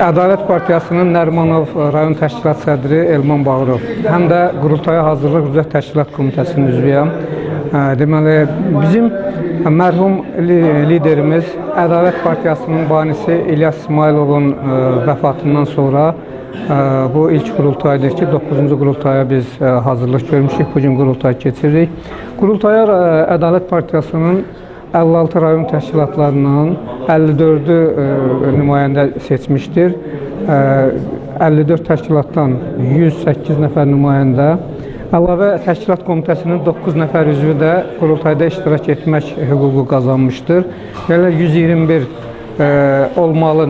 Ədalət Partiyasının Nərimanov rayon təşkilat sədri Elman Bağırov. Həm də qurultaya hazırlıq üzrə təşkilat komitəsinin üzvüyəm. Deməli, bizim mərhum liderimiz Ədalət Partiyasının banisi İlyas İsmayılovun vəfatından sonra bu ilk qurultaydır ki, 9-cu qurultaya biz hazırlıq görmüşük. Bugün qurultay keçiririk. Qurultaya Ədalət Partiyasının 56 rayon təşkilatlarından 54-ü nümayəndə seçmişdir. 54 təşkilatdan 108 nəfər nümayəndə, əlavə təşkilat komitəsinin 9 nəfər üzvü də qurultayda iştirak etmək hüququ qazanmışdır. Yəni 121 olmalı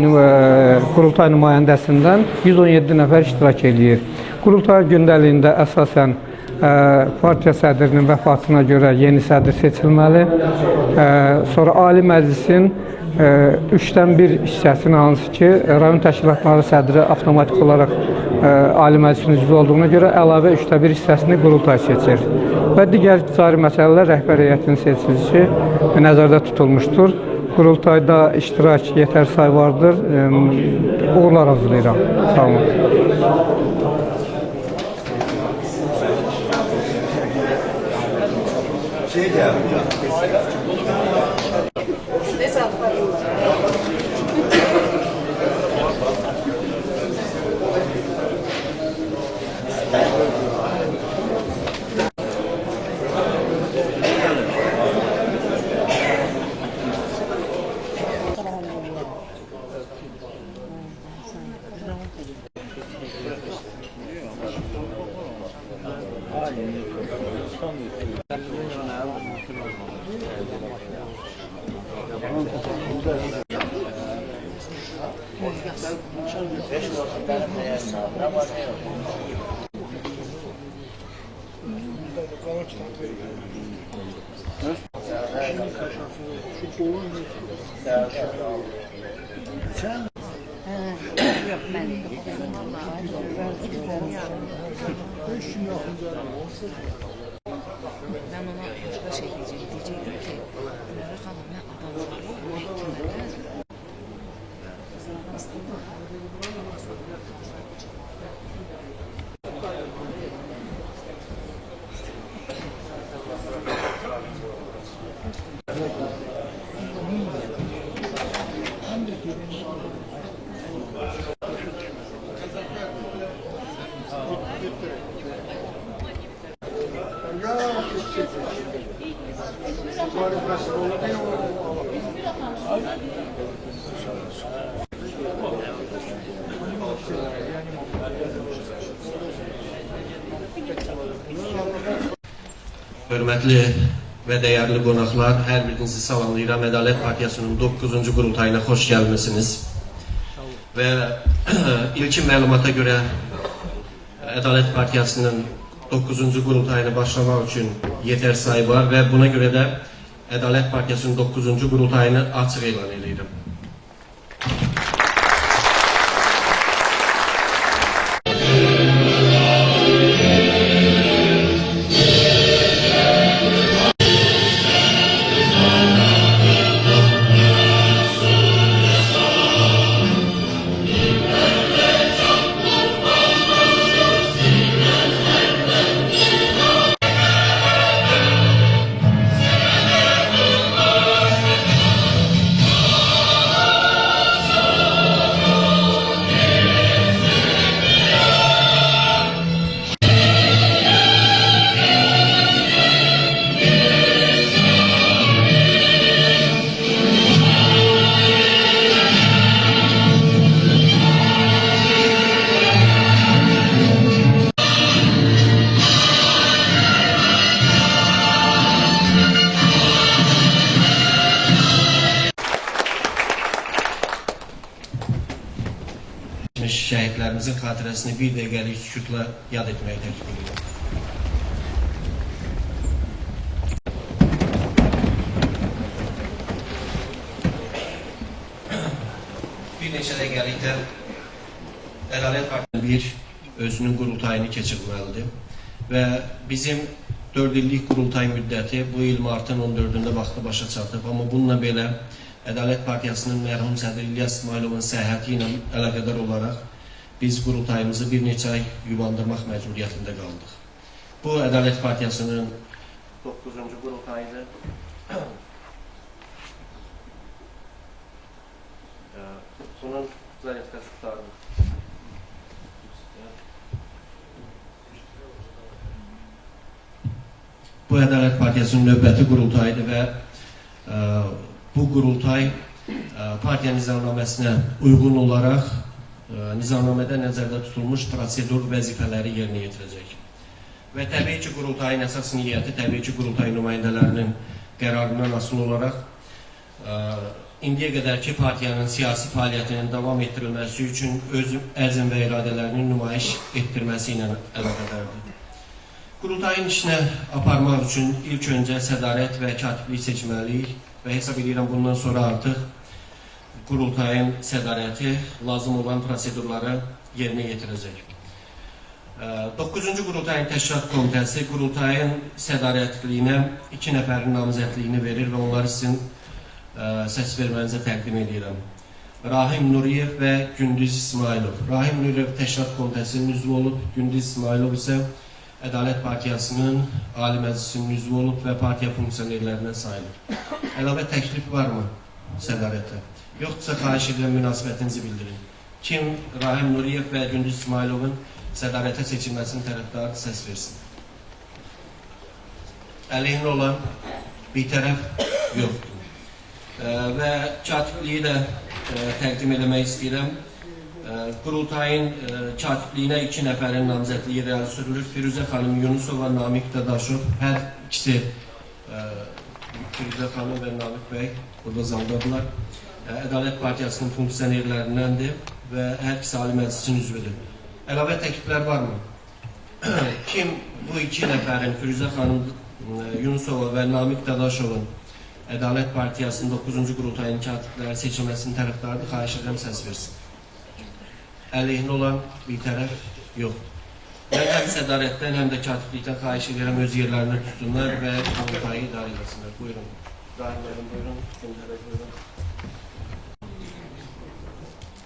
qurultay nümayəndəsindən 117 nəfər iştirak eləyir. Qurultay gündəliyində əsasən partiya sədrinin vəfatına görə yeni sədr seçilməli. Sonra Ali Məclisin 3-dən 1 hissəsini, hansı ki, rayon təşkilatları sədri avtomatik olaraq Ali Məclisin üzvü olduğuna görə əlavə 3-də 1 hissəsini qurultay seçir. Və digər cari məsələlər rəhbər heyətinin seçilişi nəzərdə tutulmuşdur. Qurultayda iştirak yetər say vardır. Uğurlar arzulayıram. Sağ olun. Ben ona başka şey diyecektim. Diyecektim ki, Gülərə xanım, mən adamları məhkəmədə Hörmətli və dəyərli qonaqlar, hər birinizi salamlayıram. Ədalət Partiyasının 9-cu qurultayına xoş gəlmisiniz. Və ilkin məlumata görə Ədalət Partiyasının 9-cu qurultayını başlamaq üçün yetər sayı var və buna görə də Ədalət Partiyasının 9-cu qurultayını açıq elan edirəm. Şəhidlərimizin xatirəsini bir dəqiqəlik sükutla yad etməyi təklif edirəm. Bir neçə dəqiqəlikdə Ədalət Partiyası bir özünün qurultayını keçirməlidir və bizim 4 illik qurultay müddəti bu il martın 14-ündə vaxtı başa çatıb. Amma bununla belə Ədalət Partiyasının mərhum sədri İlyas İsmayılovun səhhəti ilə əlaqədar olaraq biz qurultayımızı bir neçə ay yubandırmaq məcburiyyətində qaldıq. Bu Ədalət Partiyasının 9-cu qurultayıdır. Bunun zaryadkası qurtardı. Bu Ədalət Partiyasının növbəti qurultayıdır və bu qurultay partiya nizamnaməsinə uyğun olaraq nizamnamədə nəzərdə tutulmuş prosedur vəzifələri yerinə yetirəcək. Və təbii ki, qurultayın əsas niyyəti, təbii ki, qurultay nümayəndələrinin qərarından asılı olaraq indiyə qədər ki, partiyanın siyasi fəaliyyətinin davam etdirilməsi üçün öz əzm və iradələrinin nümayiş etdirməsi ilə əlaqədardır. Qurultayın işinə aparmaq üçün ilk öncə sədarət və katiblik seçməliyik və hesab edirəm bundan sonra artıq qurultayın sədarəti lazım olan prosedurları yerinə yetirəcək. 9-cu Qurultayın Təşkilat Komitəsi qurultayın sədarətliyinə 2 nəfərin namizədliyini verir və onları sizin səs vermənizə təqdim edirəm. Rahim Nuriyev və Gündüz İsmailov. Rahim Nuriyev Təşkilat Komitəsinin üzvü olub, Gündüz İsmailov isə Ədalət Partiyasının Ali Məclisinin üzvü olub və partiya funksionerlərindən sayılır. Əlavə təklif varmı sədarətə? Yoxdursa xahiş edirəm münasibətinizi bildirin. Kim Rahim Nuriyev və Gündüz İsmailovun sədarətə seçilməsinin tərəfdarı səs versin. Əleyhinə olan bir tərəf yoxdur. Və katibliyi də təqdim eləmək istəyirəm. Qurultayın katibliyinə 2 nəfərin namizədliyi irəli sürülür. Firuzə xanım Yunusova, Namiq Dadaşov. Hər ikisi Firuzə xanım və Namiq bəy burada zaldadırlar. Ədalət Partiyasının funksionerlərindəndir və hər ikisi Ali Məclisin üzvüdür. Əlavə təkliflər varmı? Kim bu 2 nəfərin, Firuzə xanım Yunusova və Namiq Dadaşovun Ədalət Partiyasının 9-cu qurultayının katibləri seçilməsinin tərəfdarıdır, xahiş edirəm səs versin. Əleyhinə olan bir tərəf yoxdur. Mən həm sədarətdən, həm də katiblikdən xahiş edirəm öz yerlərini tutsunlar və qurultayı idarə eləsinlər. Buyurun. Rahim müəllim, buyurun. Gündüz bəy, buyurun.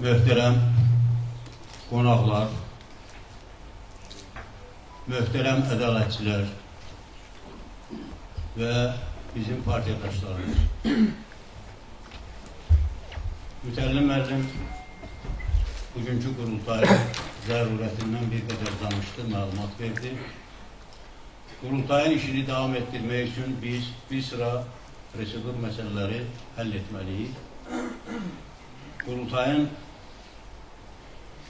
Möhtərəm qonaqlar, möhtərəm ədalətçilər və bizim partiyadaşlarımız. Mütəllim müəllim bugünkü qurultayın zərurətindən bir qədər danışdı, məlumat verdi. Qurultayın işini davam etdirmək üçün biz bir sıra prosedur məsələləri həll etməliyik. Qurultayın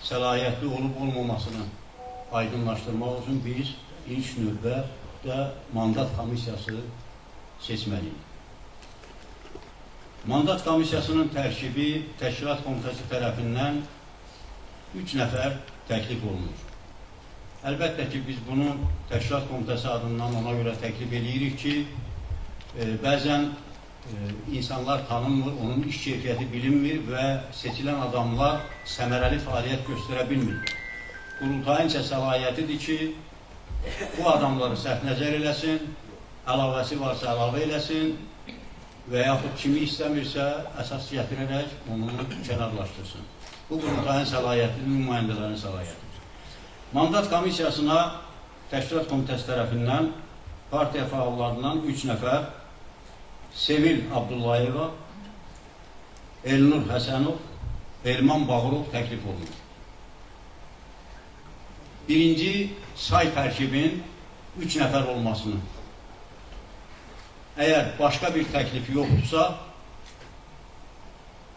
səlahiyyətli olub olmamasını aydınlaşdırmaq üçün biz ilk növbədə mandat komissiyası seçməliyik. Mandat komissiyasının tərkibi Təşkilat Komitəsi tərəfindən 3 nəfər təklif olunur. Əlbəttə ki, biz bunu Təşkilat Komitəsi adından ona görə təklif edirik ki, bəzən insanlar tanınmır, onun iş keyfiyyəti bilinmir və seçilən adamlar səmərəli fəaliyyət göstərə bilmirlər. Qurultayın isə səlahiyyətidir ki, bu adamları səhv nəzər eləsin, əlavəsi varsa əlavə eləsin və yaxud kimi istəmirsə əsas gətirərək onu kənarlaşdırsın. Bu qurultayın səlahiyyətidir, nümayəndələrin səlahiyyətidir. Mandat komissiyasına Təşkilat Komitəsi tərəfindən partiya fəallarından 3 nəfər Sevil Abdullayeva, Elnur Həsənov, Elman Bağırov təklif olunur. Birinci say tərkibin 3 nəfər olmasını. Əgər başqa bir təklif yoxdursa,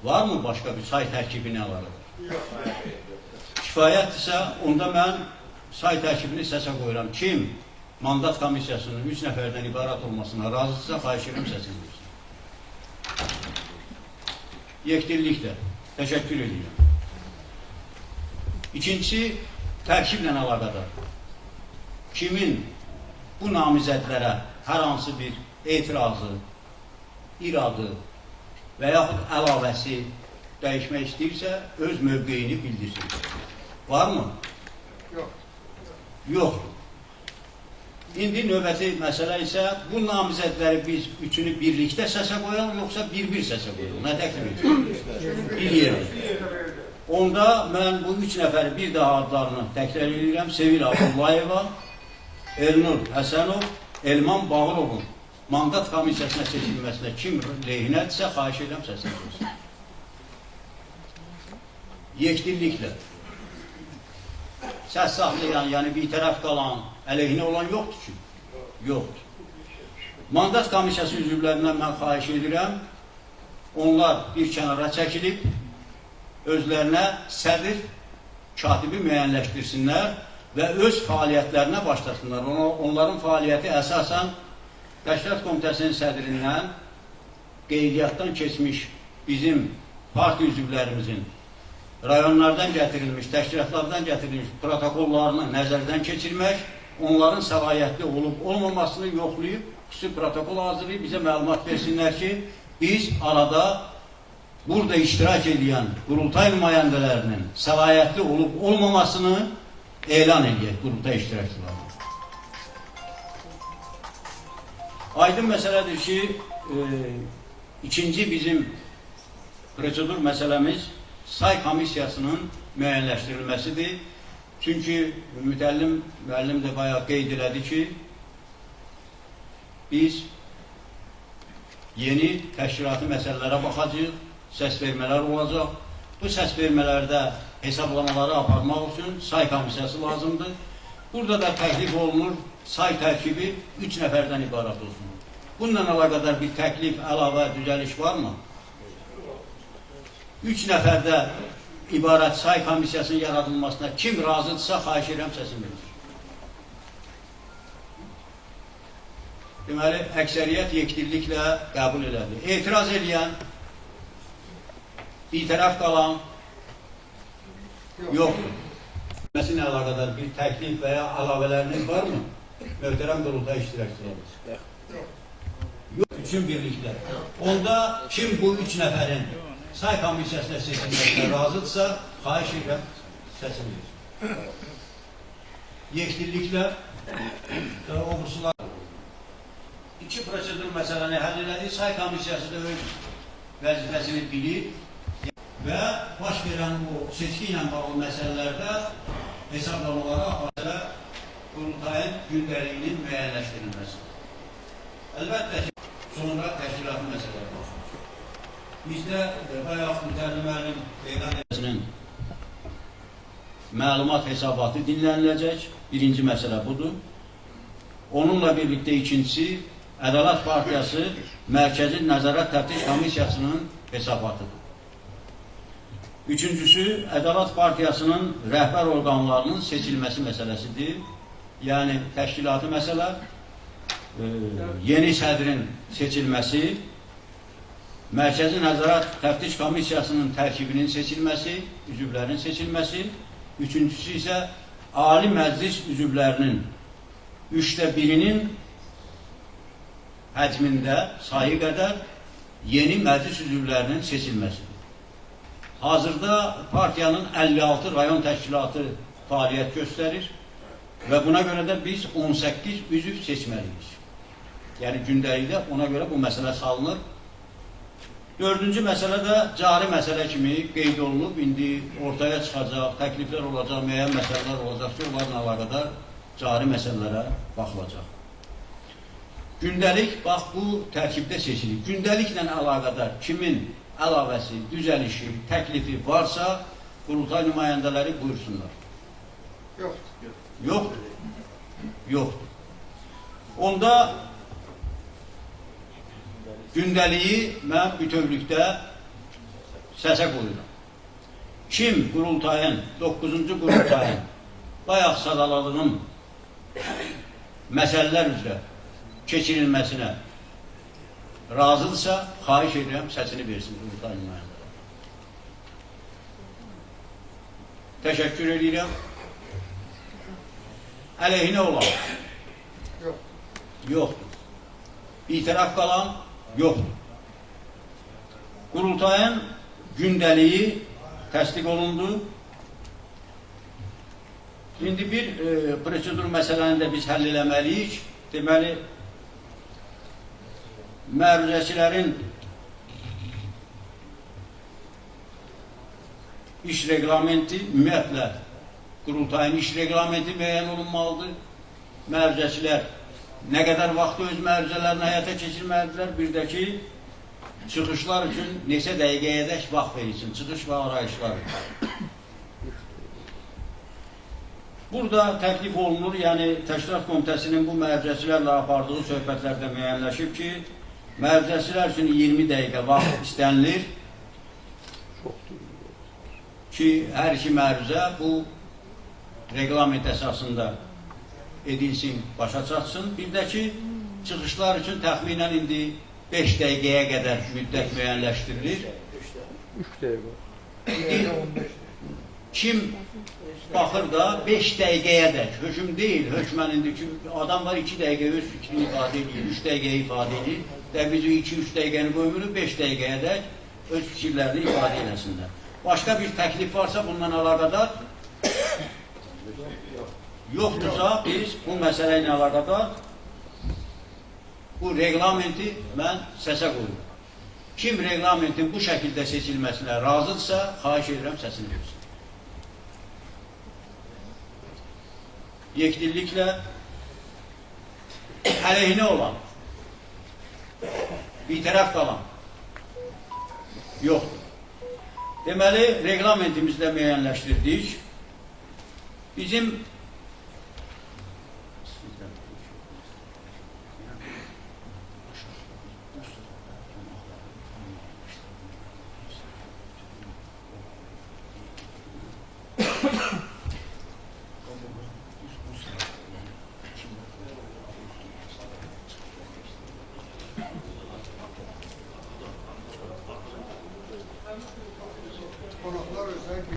var mı başqa bir say tərkibini əlaqədar? Kifayətdirsə, onda mən say tərkibini səsə qoyuram. Kim mandat komissiyasının 3 nəfərdən ibarət olmasına razıdırsa, xahiş edirəm səsini versin. Yekdilliklə. Təşəkkür edirəm. İkincisi, tərkiblə əlaqədar. Kimin bu namizədlərə hər hansı bir etirazı, iradı və yaxud əlavəsi dəyişmək istəyirsə, öz mövqeyini bildirsin. Var mı? Yox. Yoxdur. İndi növbəti məsələ isə bu namizədləri biz üçünü birlikdə səsə qoyalım, yoxsa bir-bir səsə qoyalım? Nə təklif edirsiniz? Bir yerə. Onda mən bu üç nəfəri bir daha adlarını təkrar edirəm. Sevil Abdullayeva, Elnur Həsənov, Elman Bağırovun mandat komissiyasına seçilməsinə kim lehinədirsə, xahiş edirəm səsini versin. Yekdilliklə. Səs saxlayan, yəni bir tərəf qalan, əleyhinə olan yoxdur ki. Yoxdur. Mandat komissiyası üzvlərindən mən xahiş edirəm, onlar bir kənara çəkilib, özlərinə sədr, katibi müəyyənləşdirsinlər və öz fəaliyyətlərinə başlasınlar. Onların fəaliyyəti əsasən Təşkilat Komitəsinin sədrindən qeydiyyatdan keçmiş bizim partiya üzvlərimizin rayonlardan gətirilmiş, təşkilatlardan gətirilmiş protokollarını nəzərdən keçirmək, onların səlahiyyətli olub olmamasını yoxlayıb, xüsusi protokol hazırlayıb bizə məlumat versinlər ki, biz arada burada iştirak edən qurultay nümayəndələrinin səlahiyyətli olub olmamasını elan edək qurultay iştirakçılarına. Aydın məsələdir ki, ikinci bizim prosedur məsələmiz say komissiyasının müəyyənləşdirilməsidir. Çünki müəllim də bayaq qeyd elədi ki, biz yeni təşkilati məsələlərə baxacağıq, səs vermələr olacaq. Bu səs vermələrdə hesablamaları aparmaq üçün say komissiyası lazımdır. Burada da təklif olunur, say tərkibi 3 nəfərdən ibarət olsun. Bununla əlaqədar bir təklif, əlavə, düzəliş varmı? 3 nəfərdə ibarət say komissiyasının yaradılmasına kim razıdırsa, xahiş edirəm səsini verir. Deməli, əksəriyyət yekdilliklə qəbul elədi. Etiraz eləyən, bir tərəf qalan yoxdur. Məsələn, əlaqədar bir təklif və ya əlavələriniz varmı? Möhtərəm qurultay iştirakçıları. Yox, üçün birlikdə. Onda kim bu üç nəfərin say komissiyasına seçilməsinə razıdırsa, xahiş edirəm, səsini versin. Yekdilliklə o İki prosedur məsələni həll elədik. Say komissiyası da öz vəzifəsini bilir və baş verən o seçki ilə bağlı məsələlərdə hesablamaları aparır qurultayın gündəliyinin müəyyənləşdirilməsi. Əlbəttə ki, sonra təşkilatı məsələləri baxılır. Bizdə bayaq mütəllim müəllim elan etməsinin məlumat hesabatı dinləniləcək. Birinci məsələ budur. Onunla birlikdə ikincisi, Ədalət Partiyası Mərkəzi Nəzarət Təftiş Komissiyasının hesabatıdır. Üçüncüsü, Ədalət Partiyasının rəhbər orqanlarının seçilməsi məsələsidir. Yəni, təşkilatı məsələ, yeni sədrin seçilməsi, Mərkəzi Nəzarət Təftiş Komissiyasının tərkibinin seçilməsi, üzvlərin seçilməsi, üçüncüsü isə Ali Məclis üzvlərinin 1/3-inin həcmində sayı qədər yeni məclis üzvlərinin seçilməsidir. Hazırda partiyanın 56 rayon təşkilatı fəaliyyət göstərir və buna görə də biz 18 üzv seçməliyik. Yəni gündəlikdə ona görə bu məsələ salınır. Dördüncü məsələ də cari məsələ kimi qeyd olunub. İndi ortaya çıxacaq, təkliflər olacaq, müəyyən məsələlər olacaq ki, onlarla əlaqədar cari məsələlərə baxılacaq. Gündəlik, bax, bu tərkibdə seçilir. Gündəliklə əlaqədar kimin əlavəsi, düzəlişi, təklifi varsa, qurultay nümayəndələri buyursunlar. Yoxdur. Yoxdur. Yoxdur. Onda gündəliyi mən bütövlükdə səsə qoyuram. Kim qurultayın, 9-cu qurultayın bayaq sadaladığım məsələlər üzrə keçirilməsinə razıdırsa, xahiş edirəm, səsini versin qurultay nümayəndələri. Təşəkkür edirəm. Əleyhinə olan? Yox. Yoxdur. Bir tərəf qalan? Yoxdur. Qurultayın gündəliyi təsdiq olundu. İndi bir prosedur məsələni də biz həll eləməliyik. Deməli, məruzəçilərin iş reqlamenti, ümumiyyətlə, qurultayın iş reqlamenti müəyyən olunmalıdır. Məruzəçilər nə qədər vaxt öz məruzələrini həyata keçirməlidirlər, bir də ki, çıxışlar üçün neçə dəqiqəyədək vaxt verilsin, çıxış və arayışlar üçün. Burada təklif olunur, yəni Təşkilat Komitəsinin bu məruzəçilərlə apardığı söhbətlərdə müəyyənləşib ki, məruzəçilər üçün 20 dəqiqə vaxt istənilir ki, hər iki məruzə bu reqlament əsasında edilsin, başa çatsın. Bir də ki, çıxışlar üçün təxminən indi 5 dəqiqəyə qədər müddət müəyyənləşdirilir. 3 dəqiqə. İndi kim baxır da 5 dəqiqəyədək, hökm deyil, hökmən indi ki, adam var 2 dəqiqə öz fikrini ifadə edir, 3 dəqiqəyə ifadə edir, də biz 2-3 dəqiqəni qoymuruq, 5 dəqiqəyədək öz fikirlərini ifadə eləsinlər. Başqa bir təklif varsa bundan əlaqədar yoxdursa, biz bu məsələ ilə əlaqədar bu reqlamenti mən səsə qoyurum. Kim reqlamentin bu şəkildə seçilməsinə razıdırsa, xahiş edirəm səsini versin. Yekdilliklə əleyhinə olan, bir tərəf qalan yoxdur. Deməli, reqlamentimizdə müəyyənləşdirdik. Bizim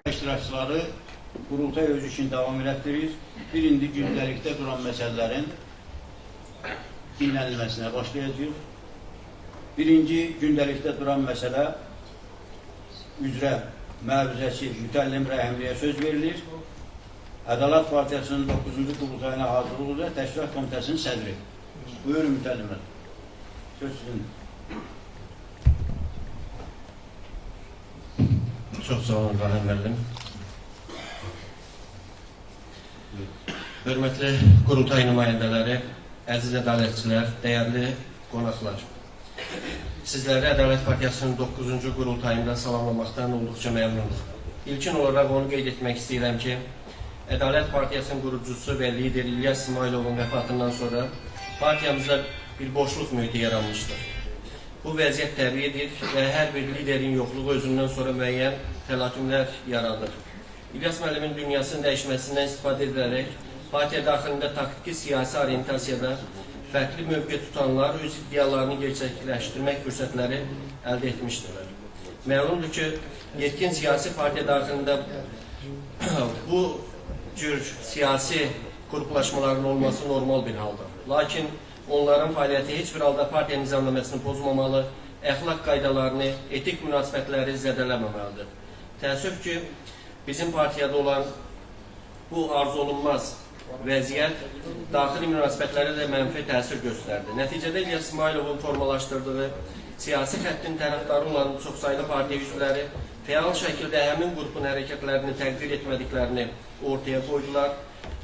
İştirakçıları qurultay özü üçün davam elətdirir. Bir indi gündəlikdə duran məsələlərin dinlənilməsinə başlayacağıq. Birinci gündəlikdə duran məsələ üzrə məruzəçi Mütəllim Rəhimliyə söz verilir. Ədalət Partiyasının 9-cu qurultayına hazırlıq üzrə Təşkilat Komitəsinin sədri. Buyurun Mütəllim bəy. Söz sizindir. Çox sağ olun Rahim müəllim. Hörmətli qurultay nümayəndələri, əziz ədalətçilər, dəyərli qonaqlar. Sizləri Ədalət Partiyasının 9-cu qurultayında salamlamaqdan olduqca məmnunuq. İlkin olaraq onu qeyd etmək istəyirəm ki, Ədalət Partiyasının qurucusu və lideri İlyas İsmayılovun vəfatından sonra partiyamızda bir boşluq mühiti yaranmışdır. Bu vəziyyət təbiidir və hər bir liderin yoxluğu özündən sonra müəyyən təlatümlər yaradır. İlyas müəllimin dünyasının dəyişməsindən istifadə edilərək partiya daxilində taktiki siyasi orientasiyada fərqli mövqe tutanlar öz iddialarını gerçəkləşdirmək fürsətləri əldə etmişdirlər. Məlumdur ki, yetkin siyasi partiya daxilində bu cür siyasi qruplaşmaların olması normal bir haldır. Lakin onların fəaliyyəti heç bir halda partiya nizamnaməsini pozmamalı, əxlaq qaydalarını, etik münasibətləri zədələməməlidir. Təəssüf ki, bizim partiyada olan bu arzu olunmaz vəziyyət daxili münasibətlərə də mənfi təsir göstərdi. Nəticədə İlyas İsmayılovun formalaşdırdığı siyasi xəttin tərəfdarı olan çoxsaylı partiya üzvləri fəal şəkildə həmin qrupun hərəkətlərini təqdir etmədiklərini ortaya qoydular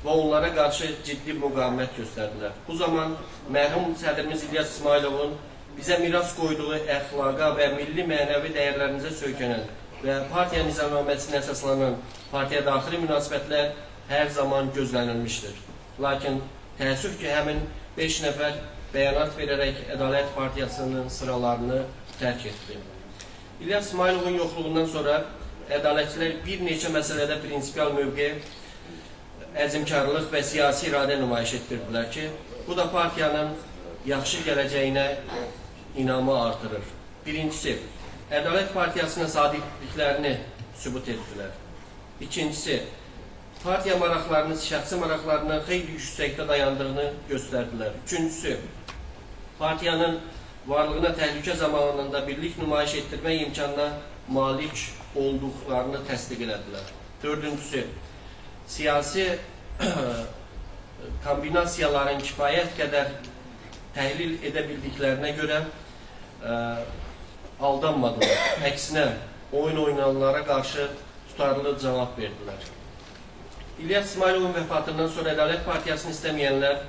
və onlara qarşı ciddi müqavimət göstərdilər. Bu zaman mərhum sədrimiz İlyas İsmayılovun bizə miras qoyduğu əxlaqa və milli mənəvi dəyərlərimizə söykənən və partiya nizamnaməsinə əsaslanan partiya daxili münasibətlər hər zaman gözlənilmişdir. Lakin təəssüf ki, həmin 5 nəfər bəyanat verərək Ədalət Partiyasının sıralarını tərk etdi. İlyas İsmayılovun yoxluğundan sonra ədalətçilər bir neçə məsələdə prinsipial mövqe, əzmkarlıq və siyasi iradə nümayiş etdirdilər ki, bu da partiyanın yaxşı gələcəyinə inamı artırır. Birincisi, Ədalət Partiyasına sadiqliklərini sübut etdilər. İkincisi, partiya maraqlarını şəxsi maraqlarından xeyli yüksəkdə dayandığını göstərdilər. Üçüncüsü, partiyanın varlığına təhlükə zamanında birlik nümayiş etdirmək imkanına malik olduqlarını təsdiq elədilər. Dördüncüsü, siyasi kombinasiyaların kifayət qədər təhlil edə bildiklərinə görə aldanmadılar. Əksinə, oyun oynayanlara qarşı tutarlı cavab verdilər. İlyas İsmayılovun vəfatından sonra Ədalət Partiyasını istəməyənlər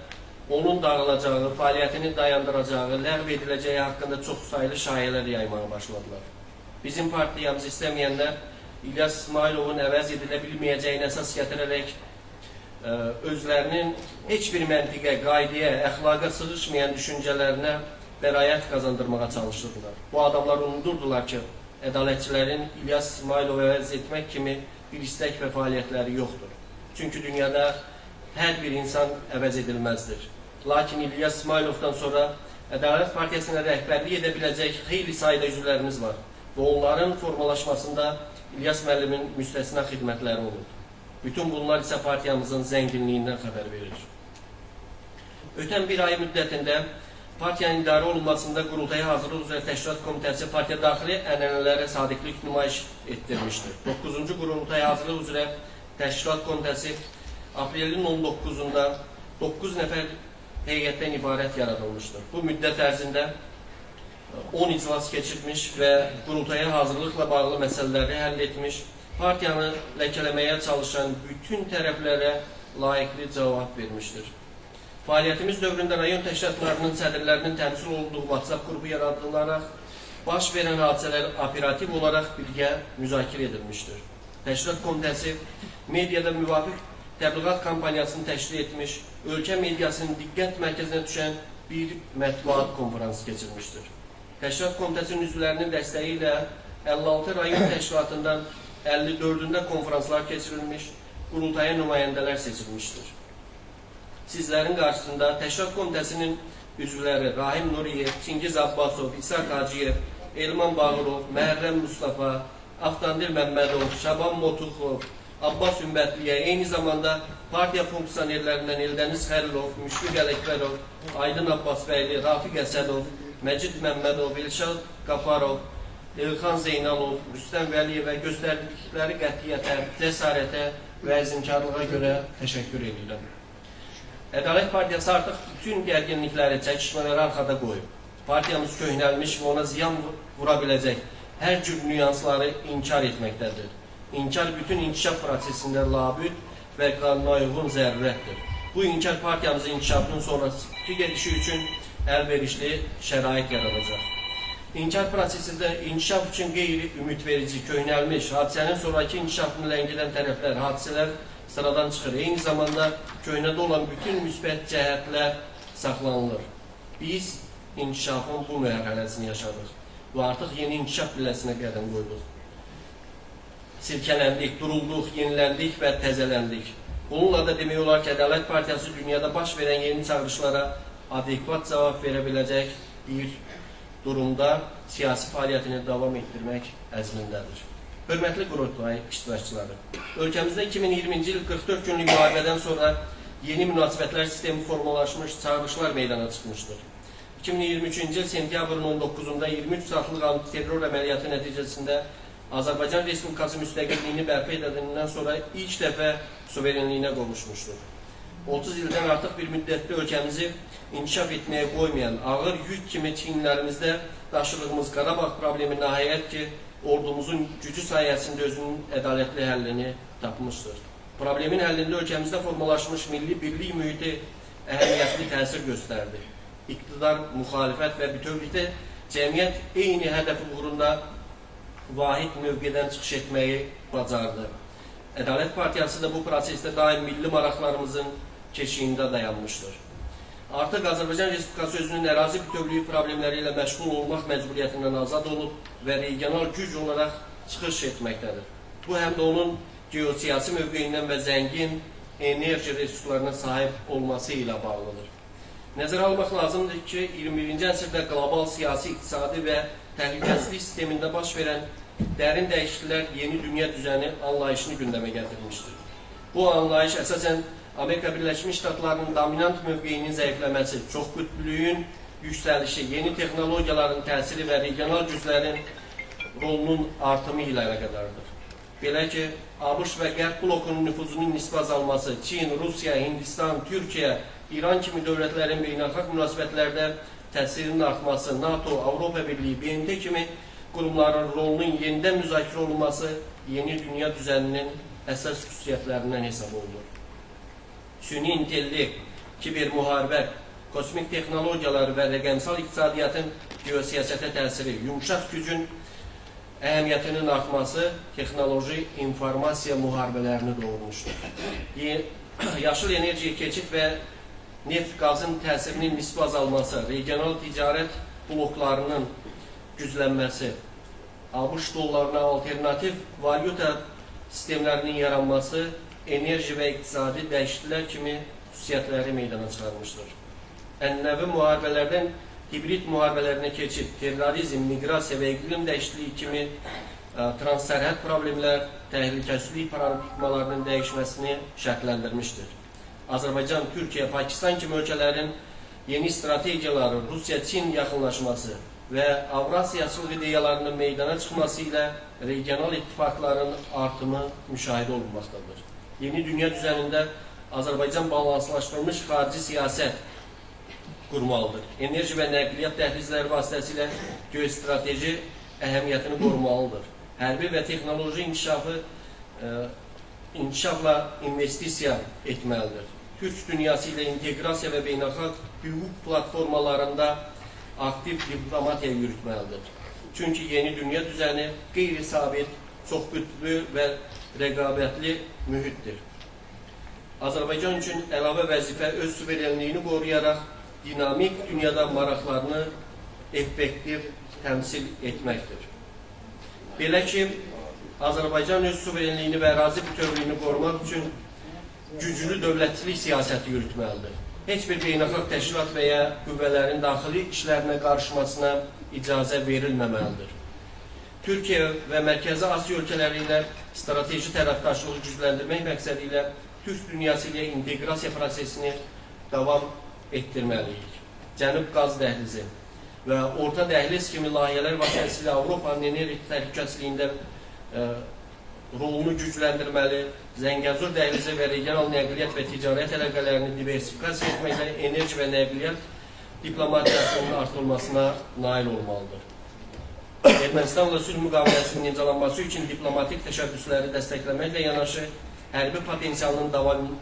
onun dağılacağı, fəaliyyətini dayandıracağı, ləğv ediləcəyi haqqında çoxsaylı şayələr yaymağa başladılar. Bizim partiyamızı istəməyənlər İlyas İsmayılovun əvəz edilə bilməyəcəyini əsas gətirərək özlərinin heç bir məntiqə, qaydaya, əxlaqa sığışmayan düşüncələrinə bəraət qazandırmağa çalışırdılar. Bu adamlar unudurdular ki, ədalətçilərin İlyas İsmayılovu əvəz etmək kimi bir istək və fəaliyyətləri yoxdur. Çünki dünyada hər bir insan əvəz edilməzdir. Lakin İlyas İsmayılovdan sonra Ədalət Partiyasına rəhbərlik edə biləcək xeyli sayda üzvlərimiz var və onların formalaşmasında İlyas müəllimin müstəsna xidmətləri olub. Bütün bunlar isə partiyamızın zənginliyindən xəbər verir. Ötən bir ay müddətində partiyanın idarə olunmasında qurultaya hazırlıq üzrə Təşkilat Komitəsi partiya daxili ənənələrə sadiqlik nümayiş etdirmişdir. 9-cu qurultaya hazırlıq üzrə Təşkilat Komitəsi aprelin 19-da 9 nəfər heyətdən ibarət yaradılmışdır. Bu müddət ərzində 10 iclas keçirmiş və qurultaya hazırlıqla bağlı məsələləri həll etmiş, partiyanı ləkələməyə çalışan bütün tərəflərə layiqli cavab vermişdir. Fəaliyyətimiz dövründə rayon təşkilatlarının sədrlərinin təmsil olunduğu WhatsApp qrupu yaradılaraq baş verən hadisələr operativ olaraq birgə müzakirə edilmişdir. Təşkilat Komitəsi mediada müvafiq təbliğat kampaniyasını təşkil etmiş, ölkə mediasının diqqət mərkəzinə düşən bir mətbuat konfransı keçirmişdir. Təşkilat Komitəsinin üzvlərinin dəstəyi ilə 56 rayon təşkilatından 54-ündə konfranslar keçirilmiş, qurultaya nümayəndələr seçilmişdir. Sizlərin qarşısında Təşkilat Komitəsinin üzvləri Rahim Nuriyev, Çingiz Abbasov, İshak Hacıyev, Elman Bağırov, Məhərrəm Mustafa, Aftandil Məmmədov, Şaban Motuxov, Abbas Ümbətliyə, eyni zamanda partiya funksionerlərindən Eldəniz Xəlilov, Müşfiq Ələkbərov, Aydın Abbasbəyli, Rafiq Əsədov, Məcid Məmmədov, Elşad Qafarov, Elxan Zeynalov, Rüstəm Vəliyevə göstərdikləri qətiyyətə, cəsarətə və əzimkarlığa görə təşəkkür edirəm. Ədalət Partiyası artıq bütün gərginlikləri, çəkişmələri arxada qoyub. Partiyamız köhnəlmiş və ona ziyan vura biləcək hər cür nüansları inkar etməkdədir. İnkar bütün inkişaf prosesində labüd və qanuna uyğun zərurətdir. Bu inkar partiyamızın inkişafının sonraki gedişi üçün əlverişli şərait yaradacaq. İnkar prosesində inkişaf üçün qeyri-ümidverici, köhnəlmiş, hadisənin sonraki inkişafını ləngidən tərəflər, hadisələr sıradan çıxır. Eyni zamanda köhnədə olan bütün müsbət cəhətlər saxlanılır. Biz inkişafın bu mərhələsini yaşadıq və artıq yeni inkişaf pilləsinə qədəm qoyduq. Silkələndik, durulduq, yeniləndik və təzələndik. Bununla da demək olar ki, Ədalət Partiyası dünyada baş verən yeni çağırışlara adekvat cavab verə biləcək bir durumda siyasi fəaliyyətini davam etdirmək əzmindədir. Hörmətli qurultay iştirakçıları, ölkəmizdə 2020-ci il 44 günlük müharibədən sonra yeni münasibətlər sistemi formalaşmış, çağırışlar meydana çıxmışdır. 2023-cü il sentyabrın 19-da 23 saatlıq antiterror əməliyyatı nəticəsində Azərbaycan Respublikası müstəqilliyini bərpa edəndən sonra ilk dəfə suverenliyinə qovuşmuşdur. 30 ildən artıq bir müddətdə ölkəmizi inkişaf etməyə qoymayan ağır yük kimi çiyinlərimizdə daşıdığımız Qarabağ problemi nəhayət ki, ordumuzun gücü sayəsində özünün ədalətli həllini tapmışdır. Problemin həllində ölkəmizdə formalaşmış milli birlik mühiti əhəmiyyətli təsir göstərdi. İqtidar, müxalifət və bütövlükdə cəmiyyət eyni hədəf uğrunda vahid mövqedən çıxış etməyi bacardı. Ədalət Partiyası da bu prosesdə daim milli maraqlarımızın keşiyində dayanmışdır. Artıq Azərbaycan Respublikası özünün ərazi bütövlüyü problemləri ilə məşğul olmaq məcburiyyətindən azad olub və regional güc olaraq çıxış etməkdədir. Bu, həm də onun geosiyasi mövqeyindən və zəngin enerji resurslarına sahib olması ilə bağlıdır. Nəzərə almaq lazımdır ki, 21-ci əsrdə qlobal siyasi, iqtisadi və təhlükəsizlik sistemində baş verən dərin dəyişikliklər yeni dünya düzəni anlayışını gündəmə gətirmişdir. Bu anlayış əsasən Amerika Birləşmiş Ştatlarının dominant mövqeyinin zəifləməsi, çoxqütblüyün yüksəlişi, yeni texnologiyaların təsiri və regional güclərin rolunun artımı ilə əlaqədardır. Belə ki, ABŞ və Qərb blokunun nüfuzunun nisbi azalması, Çin, Rusiya, Hindistan, Türkiyə, İran kimi dövlətlərin beynəlxalq münasibətlərdə təsirinin artması, NATO, Avropa Birliyi, BMT kimi qurumların rolunun yenidən müzakirə olunması yeni dünya düzəninin əsas xüsusiyyətlərindən hesab olunur. Süni intellekt, kiber müharibə, kosmik texnologiyalar və rəqəmsal iqtisadiyyatın geosiyasətə təsiri, yumşaq gücün əhəmiyyətinin artması texnoloji informasiya müharibələrini doğurmuşdur. Yaşıl enerjiyə keçid və neft qazın təsirinin nisbi azalması, regional ticarət bloklarının güclənməsi, ABŞ dollarına alternativ valyuta sistemlərinin yaranması enerji və iqtisadi dəyişikliklər kimi xüsusiyyətləri meydana çıxarmışdır. Ənənəvi müharibələrdən hibrid müharibələrinə keçid, terrorizm, miqrasiya və iqlim dəyişikliyi kimi transsərhəd problemlər təhlükəsizlik paradigmalarının dəyişməsini şərtləndirmişdir. Azərbaycan, Türkiyə, Pakistan kimi ölkələrin yeni strategiyaları, Rusiya-Çin yaxınlaşması və Avrasiyaçılıq ideyalarının meydana çıxması ilə regional ittifaqların artımı müşahidə olunmaqdadır. Yeni dünya düzənində Azərbaycan balanslaşdırılmış xarici siyasət qurmalıdır. Enerji və nəqliyyat dəhlizləri vasitəsilə geostrateji əhəmiyyətini qorumalıdır. Hərbi və texnoloji inkişafla investisiya etməlidir. Türk dünyası ilə inteqrasiya və beynəlxalq hüquq platformalarında aktiv diplomatiya yürütməlidir. Çünki yeni dünya düzəni qeyri-sabit, çoxqütblü və rəqabətli mühitdir. Azərbaycan üçün əlavə vəzifə öz suverenliyini qoruyaraq dinamik dünyada maraqlarını effektiv təmsil etməkdir. Belə ki, Azərbaycan öz suverenliyini və ərazi bütövlüyünü qorumaq üçün güclü dövlətçilik siyasəti yürütməlidir. Heç bir beynəlxalq təşkilat və ya qüvvələrin daxili işlərinə qarışmasına icazə verilməməlidir. Türkiyə və Mərkəzi Asiya ölkələri ilə strateji tərəfdaşlığı gücləndirmək məqsədi ilə Türk dünyası ilə inteqrasiya prosesini davam etdirməliyik. Cənub qaz dəhlizi və orta dəhliz kimi layihələr vasitəsilə Avropanın enerji təhlükəsizliyində rolunu gücləndirməli, Zəngəzur dəhlizi və regional nəqliyyat və ticarət əlaqələrini diversifikasiya etməklə enerji və nəqliyyat diplomatiyasının artırılmasına nail olmalıdır. Ermənistanla sülh müqaviləsinin imzalanması üçün diplomatik təşəbbüsləri dəstəkləməklə yanaşı, hərbi potensialının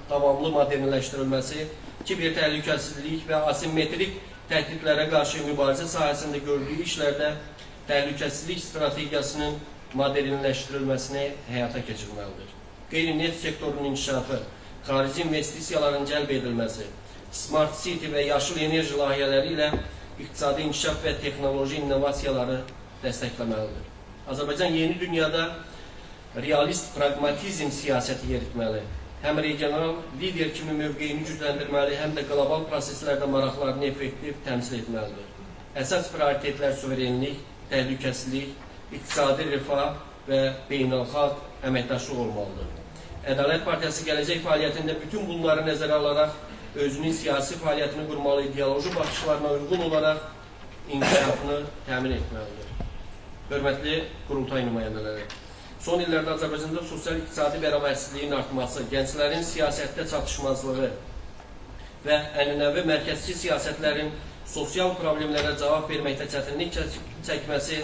davamlı modernləşdirilməsi, kiber təhlükəsizlik və asimetrik təhdidlərə qarşı mübarizə sahəsində gördüyü işlərdə təhlükəsizlik strategiyasının modernləşdirilməsini həyata keçirməlidir. Qeyri-neft sektorunun inkişafı, xarici investisiyaların cəlb edilməsi, smart city və yaşıl enerji layihələri ilə iqtisadi inkişaf və texnoloji innovasiyaları dəstəkləməlidir. Azərbaycan yeni dünyada realist praqmatizm siyasəti yeritməli, həm regional lider kimi mövqeyini gücləndirməli, həm də qlobal proseslərdə maraqlarını effektiv təmsil etməlidir. Əsas prioritetlər suverenlik, təhlükəsizlik, iqtisadi rifah və beynəlxalq əməkdaşlıq olmalıdır. Ədalət Partiyası gələcək fəaliyyətində bütün bunları nəzərə alaraq özünün siyasi fəaliyyətini qurmalı, ideoloji baxışlarına uyğun olaraq inkişafını təmin etməlidir. Hörmətli qurultay nümayəndələri, son illərdə Azərbaycanda sosial-iqtisadi bərabərsizliyin artması, gənclərin siyasətdə çatışmazlığı və ənənəvi mərkəzçi siyasətlərin sosial problemlərə cavab verməkdə çətinlik çəkməsi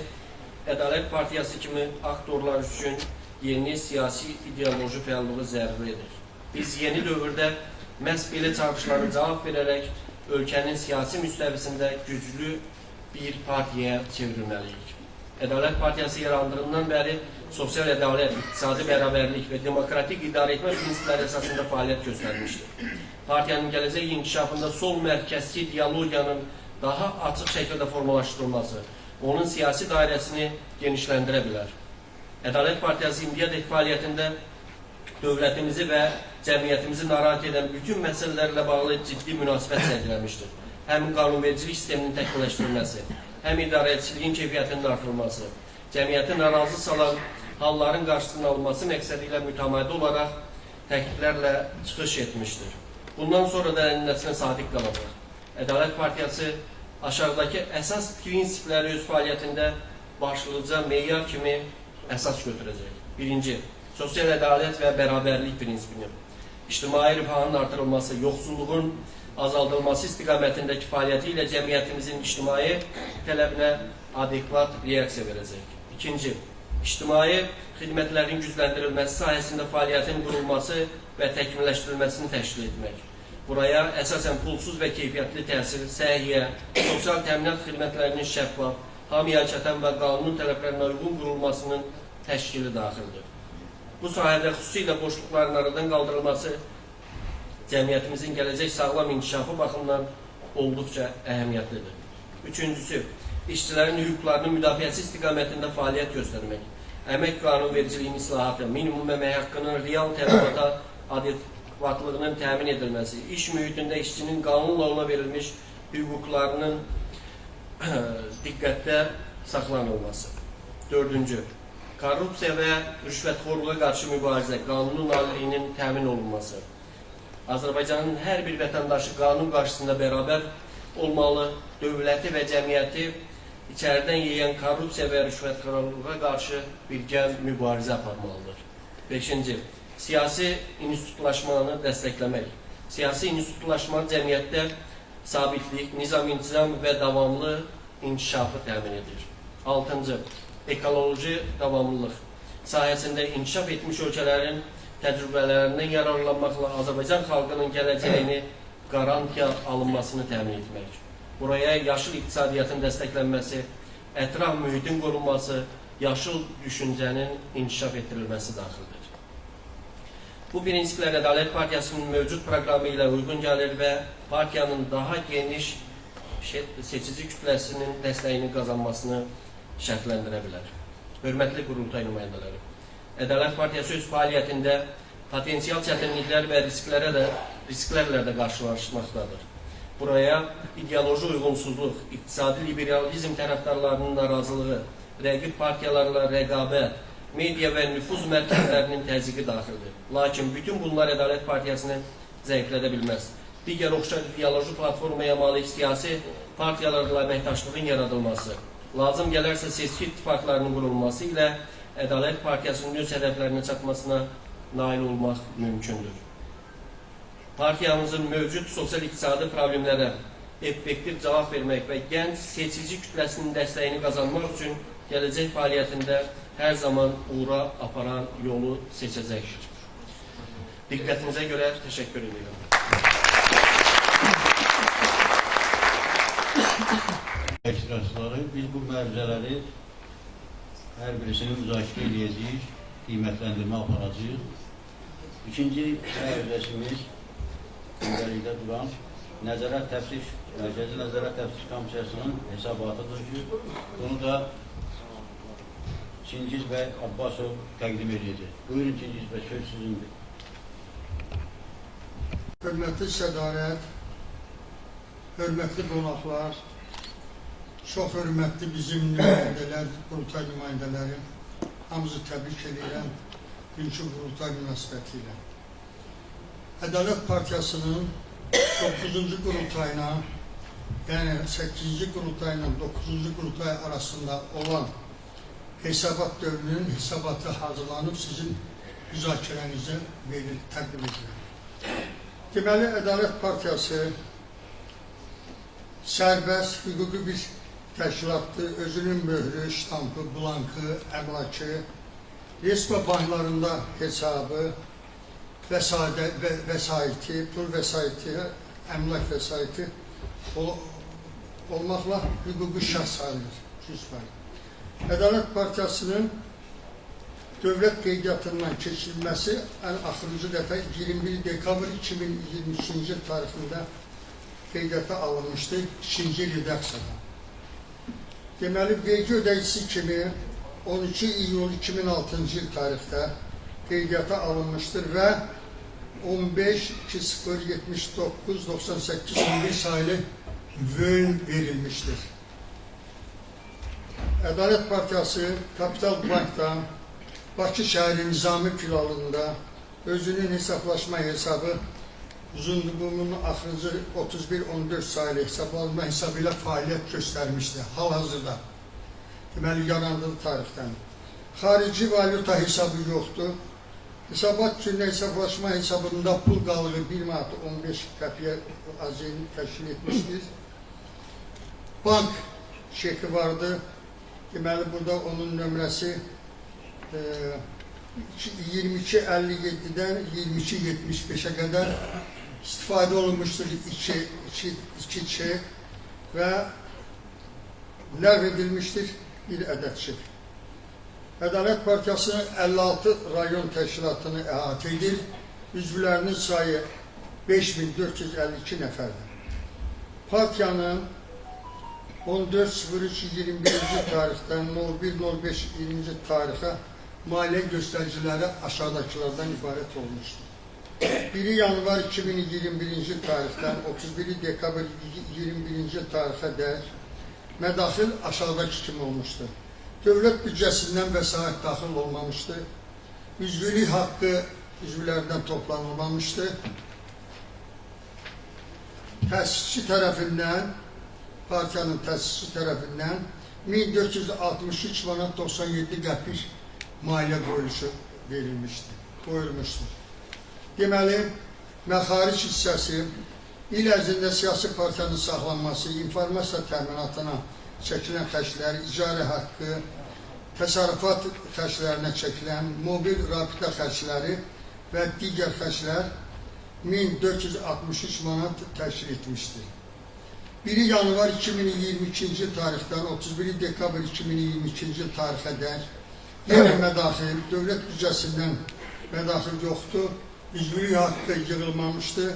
Ədalət Partiyası kimi aktorlar üçün yeni siyasi ideoloji fəallığı zəruri edir. Biz yeni dövrdə məhz belə çağırışlara cavab verərək ölkənin siyasi müstəvisində güclü bir partiyaya çevrilməliyik. Ədalət Partiyası yarandığından bəri sosial ədalət, iqtisadi bərabərlik və demokratik idarəetmə prinsipləri əsasında fəaliyyət göstərmişdir. Partiyanın gələcək inkişafında sol mərkəzçi ideologiyanın daha açıq şəkildə formalaşdırılması onun siyasi dairəsini genişləndirə bilər. Ədalət Partiyası indiyədək fəaliyyətində dövlətimizi və cəmiyyətimizi narahat edən bütün məsələlərlə bağlı ciddi münasibət sərgiləmişdir. Həm qanunvericilik sisteminin təkmilləşdirilməsi, həm idarəçiliyin keyfiyyətinin artırılması, cəmiyyəti narazı salan halların qarşısının alınması məqsədi ilə mütəmadi olaraq təkliflərlə çıxış etmişdir. Bundan sonra da ənənəsinə sadiq qalacaq. Ədalət Partiyası aşağıdakı əsas prinsipləri öz fəaliyyətində başlıca meyar kimi əsas götürəcək. Birinci, Sosial ədalət və bərabərlik prinsipini, ictimai rifahın artırılması, yoxsulluğun azaldılması istiqamətindəki fəaliyyəti ilə cəmiyyətimizin ictimai tələbinə adekvat reaksiya verəcək. İkinci, ictimai xidmətlərin gücləndirilməsi sahəsində fəaliyyətin qurulması və təkmilləşdirilməsini təşkil etmək. Buraya əsasən pulsuz və keyfiyyətli təhsil, səhiyyə, sosial təminat xidmətlərinin şəffaf, hamıya çatan və qanun tələblərinə uyğun qurulmasının təşkili daxildir. Bu sahədə xüsusilə boşluqların aradan qaldırılması cəmiyyətimizin gələcək sağlam inkişafı baxımından olduqca əhəmiyyətlidir. Üçüncüsü, işçilərin hüquqlarının müdafiəsi istiqamətində fəaliyyət göstərmək, əmək qanunvericiliyinin islahatı, minimum əmək haqqının real tələbata adekvatlığının təmin edilməsi, iş mühitində işçinin qanunla ona verilmiş hüquqlarının diqqətdə saxlanılması. Dördüncü, korrupsiya və rüşvətxorluğa qarşı mübarizə, qanunun aliliyinin təmin olunması. Azərbaycanın hər bir vətəndaşı qanun qarşısında bərabər olmalı, dövləti və cəmiyyəti içəridən yeyən korrupsiya və rüşvətxorluğa qarşı birgə mübarizə aparmalıdır. Beşinci, siyasi institutlaşmanı dəstəkləmək. Siyasi institutlaşma cəmiyyətdə sabitlik, nizam-intizam və davamlı inkişafı təmin edir. Altıncı, ekoloji davamlılıq sahəsində inkişaf etmiş ölkələrin təcrübələrindən yararlanmaqla Azərbaycan xalqının gələcəyini qarantiya alınmasını təmin etmək. Buraya yaşıl iqtisadiyyatın dəstəklənməsi, ətraf mühitin qorunması, yaşıl düşüncənin inkişaf etdirilməsi daxildir. Bu prinsiplər Ədalət Partiyasının mövcud proqramı ilə uyğun gəlir və partiyanın daha geniş seçici kütləsinin dəstəyini qazanmasını şərtləndirə bilər. Hörmətli qurultay nümayəndələri, Ədalət Partiyası öz fəaliyyətində potensial çətinliklər və risklərlə də qarşılaşmaqdadır. Buraya ideoloji uyğunsuzluq, iqtisadi liberalizm tərəfdarlarının narazılığı, rəqib partiyalarla rəqabət, media və nüfuz mərkəzlərinin təzyiqi daxildir. Lakin bütün bunlar Ədalət Partiyasını zəiflədə bilməz. Digər oxşar ideoloji platformaya malik siyasi partiyalarla əməkdaşlığın yaradılması, lazım gələrsə seçki ittifaqlarının qurulması ilə Ədalət Partiyasının öz hədəflərinə çatmasına nail olmaq mümkündür. Partiyamızın mövcud sosial-iqtisadi problemlərə effektiv cavab vermək və gənc seçici kütləsinin dəstəyini qazanmaq üçün gələcək fəaliyyətində hər zaman uğura aparan yolu seçəcəkdir. Diqqətinizə görə təşəkkür edirəm. İştirakçıları, biz bu məruzələri hər birisini müzakirə edəcəyik, qiymətləndirmə aparacağıq. İkinci məruzəsimiz gündəlikdə duran Nəzarət Təftiş, Mərkəzi Nəzarət Təftiş Komissiyasının hesabatıdır ki, bunu da Çingiz bəy Abbasov təqdim edəcək. Buyurun Çingiz bəy, söz sizindir. Hörmətli sədarət, hörmətli qonaqlar, çox hörmətli bizim nümayəndələr, qurultay nümayəndələri, hamınızı təbrik edirəm bugünkü qurultay münasibəti ilə. Ədalət Partiyasının 9-cu qurultayına, yəni 8-ci qurultayla 9-cu qurultay arasında olan hesabat dövrünün hesabatı hazırlanıb sizin müzakirənizə verilir, təqdim edilir. Deməli, Ədalət Partiyası sərbəst hüquqi bir təşkilatdır. Özünün möhrü, ştampı, blankı, əmlakı, resmi banklarında hesabı, vəsaiti, pul vəsaiti, əmlak vəsaiti olmaqla hüquqi şəxs sayılır. 100%. Ədalət Partiyasının dövlət qeydiyyatından keçirilməsi ən axırıncı dəfə 21 dekabr 2022-ci il tarixində qeydiyyata alınmışdı ikinci redaksiyada. Deməli, vergi ödəyicisi kimi 12 iyul 2006-cı il tarixdə qeydiyyata alınmışdır və 15 20 79 98 11 sayılı vön verilmişdir. Ədalət Partiyası Kapital Bankda Bakı şəhəri Nizami filialında özünün hesablaşma hesabı uzunluğunun axırıncı 31-14 sayılı hesablanma hesabı ilə fəaliyyət göstərmişdir hal-hazırda. Deməli, yarandığı tarixdən. Xarici valyuta hesabı yoxdur. Hesabat gününə hesablaşma hesabında pul qalığı 1 manat 15 qəpiyə azını təşkil etmişdir. Bank çeki vardı. Deməli, burada onun nömrəsi 22.57-dən 22.75-ə qədər istifadə olunmuşdur 2 çek və ləğv edilmişdir bir ədəd çek. Ədalət Partiyasının 56 rayon təşkilatını əhatə edir. Üzvlərinin sayı 5452 nəfərdir. Partiyanın 14.03.21-ci tarixdən 01.05.20-ci tarixə maliyyə göstəriciləri aşağıdakılardan ibarət olmuşdur. 1 yanvar 2021-ci tarixdən 31 dekabr 2021-ci tarixə dək mədaxil aşağıdakı kimi olmuşdur. Dövlət büdcəsindən vəsait daxil olmamışdır. Üzvlük haqqı üzvlərdən toplanılmamışdır. Təsisçi tərəfindən, partiyanın təsisçi tərəfindən 1463 manat 97 qəpik maliyyə qoyuluşu verilmişdir, qoyulmuşdur. Deməli, məxaric hissəsi il ərzində siyasi partiyanın saxlanması, informasiya təminatına çəkilən xərclər, icarə haqqı, təsərrüfat xərclərinə çəkilən mobil rabitə xərcləri və digər xərclər 1463 manat təşkil etmişdir. 1 yanvar 2022-ci tarixdən 31 dekabr 2022-ci tarixə dək yenə mədaxil, dövlət büdcəsindən mədaxil yoxdur, üzvlük haqqı yığılmamışdır.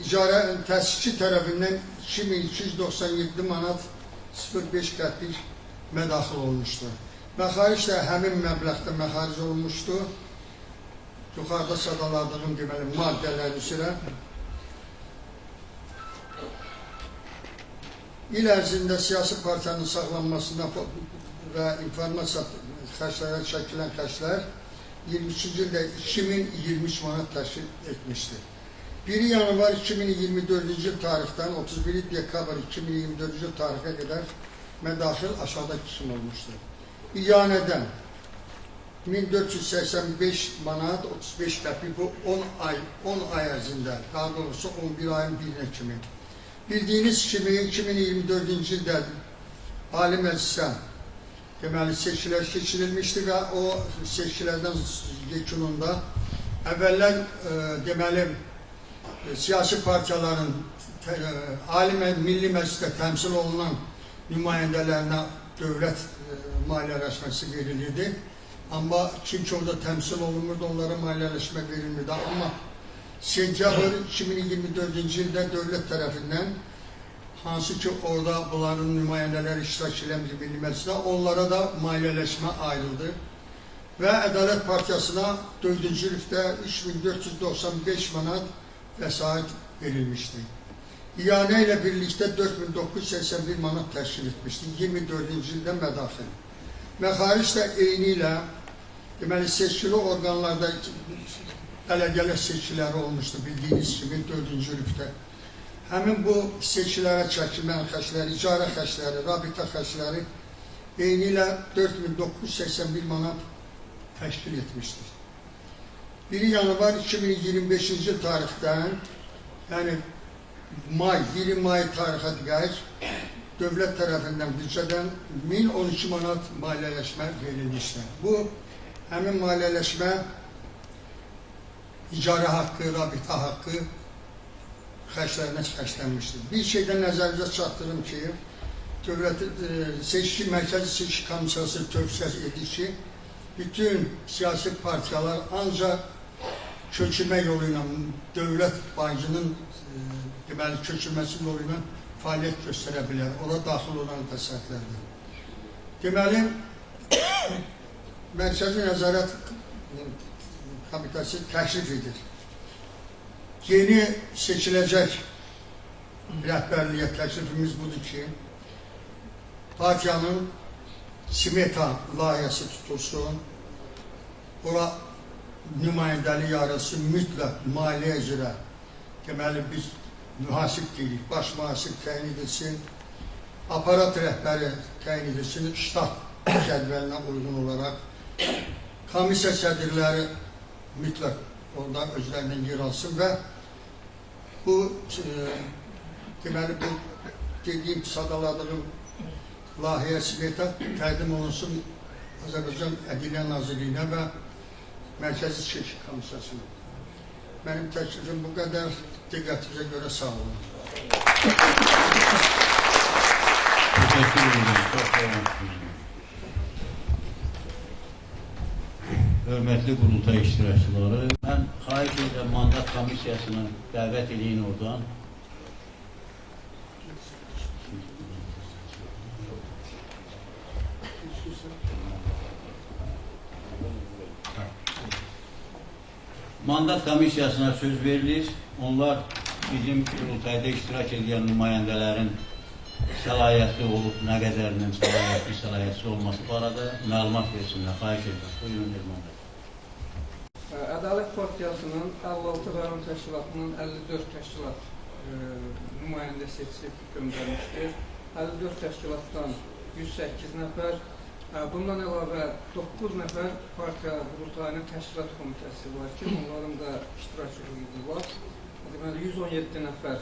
İcarə təsisçi tərəfindən 2297 manat 05 qəpik mədaxil olmuşdur. Məxaric də həmin məbləğdə məxaric olmuşdur. Yuxarıda sadaladığım deməli maddələr üzrə. İl ərzində siyasi partiyanın saxlanmasına və informasiya xərclərə çəkilən xərclər 22-ci ildə 2023 manat təşkil etmişdir. 1 yanvar 2024-cü il tarixdən 31 dekabr 2024-cü il tarixə qədər mədaxil aşağıdakı kimi olmuşdur. İyanədən 1485 manat 35 qəpik bu 10 ay ərzində, daha doğrusu 11 ayın birinə kimi. Bildiyiniz kimi 2024-cü ildə Ali Məclisə deməli seçkilər keçirilmişdi və o seçkilərdən yekununda əvvəllər deməli siyasi partiyaların Ali Milli Məclisdə təmsil olunan nümayəndələrinə dövlət maliyyələşməsi verilirdi. Amma kim ki orada təmsil olunmurdu, onlara maliyyələşmə verilmirdi. Amma sentyabr 2024-cü ildə dövlət tərəfindən hansı ki orada bunların nümayəndələri iştirak eləmir Milli Məclisdə, onlara da maliyyələşmə ayrıldı. Və Ədalət Partiyasına 4-cü ildə 3495 manat vəsait verilmişdi. İyanə ilə birlikdə 4981 manat təşkil etmişdi. 24-cü ildə mədaxil. Məxaric də eyni ilə deməli seçkili orqanlarda bələdiyyələr seçkiləri olmuşdu bildiyiniz kimi 4-cü ildə. Həmin bu seçkilərə çəkilən xərcləri, icarə xərcləri, rabitə xərcləri eyni ilə 4981 manat təşkil etmişdir. 1 yanvar 2025-ci tarixdən, yəni may, 20 may tarixə dək dövlət tərəfindən büdcədən 1012 manat maliyyələşmə verilmişdir. Bu, həmin maliyyələşmə icarə haqqı, rabitə haqqı xərclərinə xərclənmişdir. Bir şeydən nəzərinizə çatdırım ki, dövlət seçki, Mərkəzi Seçki Komissiyası tövsiyə edir ki, bütün siyasi partiyalar ancaq köçürmə yolu ilə, dövlət bankının deməli, köçürməsi yolu ilə fəaliyyət göstərə bilər. Ora daxil olan vəsaitlərdir. Deməli, Mərkəzi Nəzarət Komitəsi təklif edir. Yeni seçiləcək rəhbərliyə təklifimiz budur ki, partiyanın simeta layihəsi tutulsun, ora nümayəndəlik yarılsın, mütləq maliyyə üzrə, deməli biz mühasib deyirik, baş mühasib təyin edilsin, aparat rəhbəri təyin edilsin, ştat cədvəlinə uyğun olaraq, Komissiya sədrləri mütləq orada özlərindən yer alsın və bu deməli bu dediyim, sadaladığım layihə smeta təqdim olunsun Azərbaycan Ədliyyə Nazirliyinə və Mərkəzi Seçki Komissiyasına. Mənim təklifim bu qədər. Diqqətinizə görə sağ olun. Teşekkür ederim. Çok sağ olun. Hörmətli qurultay iştirakçıları, mən xahiş edirəm mandat komissiyasını dəvət eləyin oradan. Mandat komissiyasına söz verilir. Onlar bizim qurultayda iştirak edən nümayəndələrin səlahiyyətli olub, nə qədərinin səlahiyyətli, səlahiyyətsiz olması barədə məlumat versinlər. Xahiş edirəm. Buyurun Elman bəy. Ədalət Partiyasının 56 rayon təşkilatının 54 təşkilat nümayəndə seçib göndərmişdir. 54 təşkilatdan 108 nəfər, bundan əlavə 9 nəfər partiya qurultayının təşkilat komitəsi var ki, onların da iştirak hüququ var. Deməli, 117 nəfər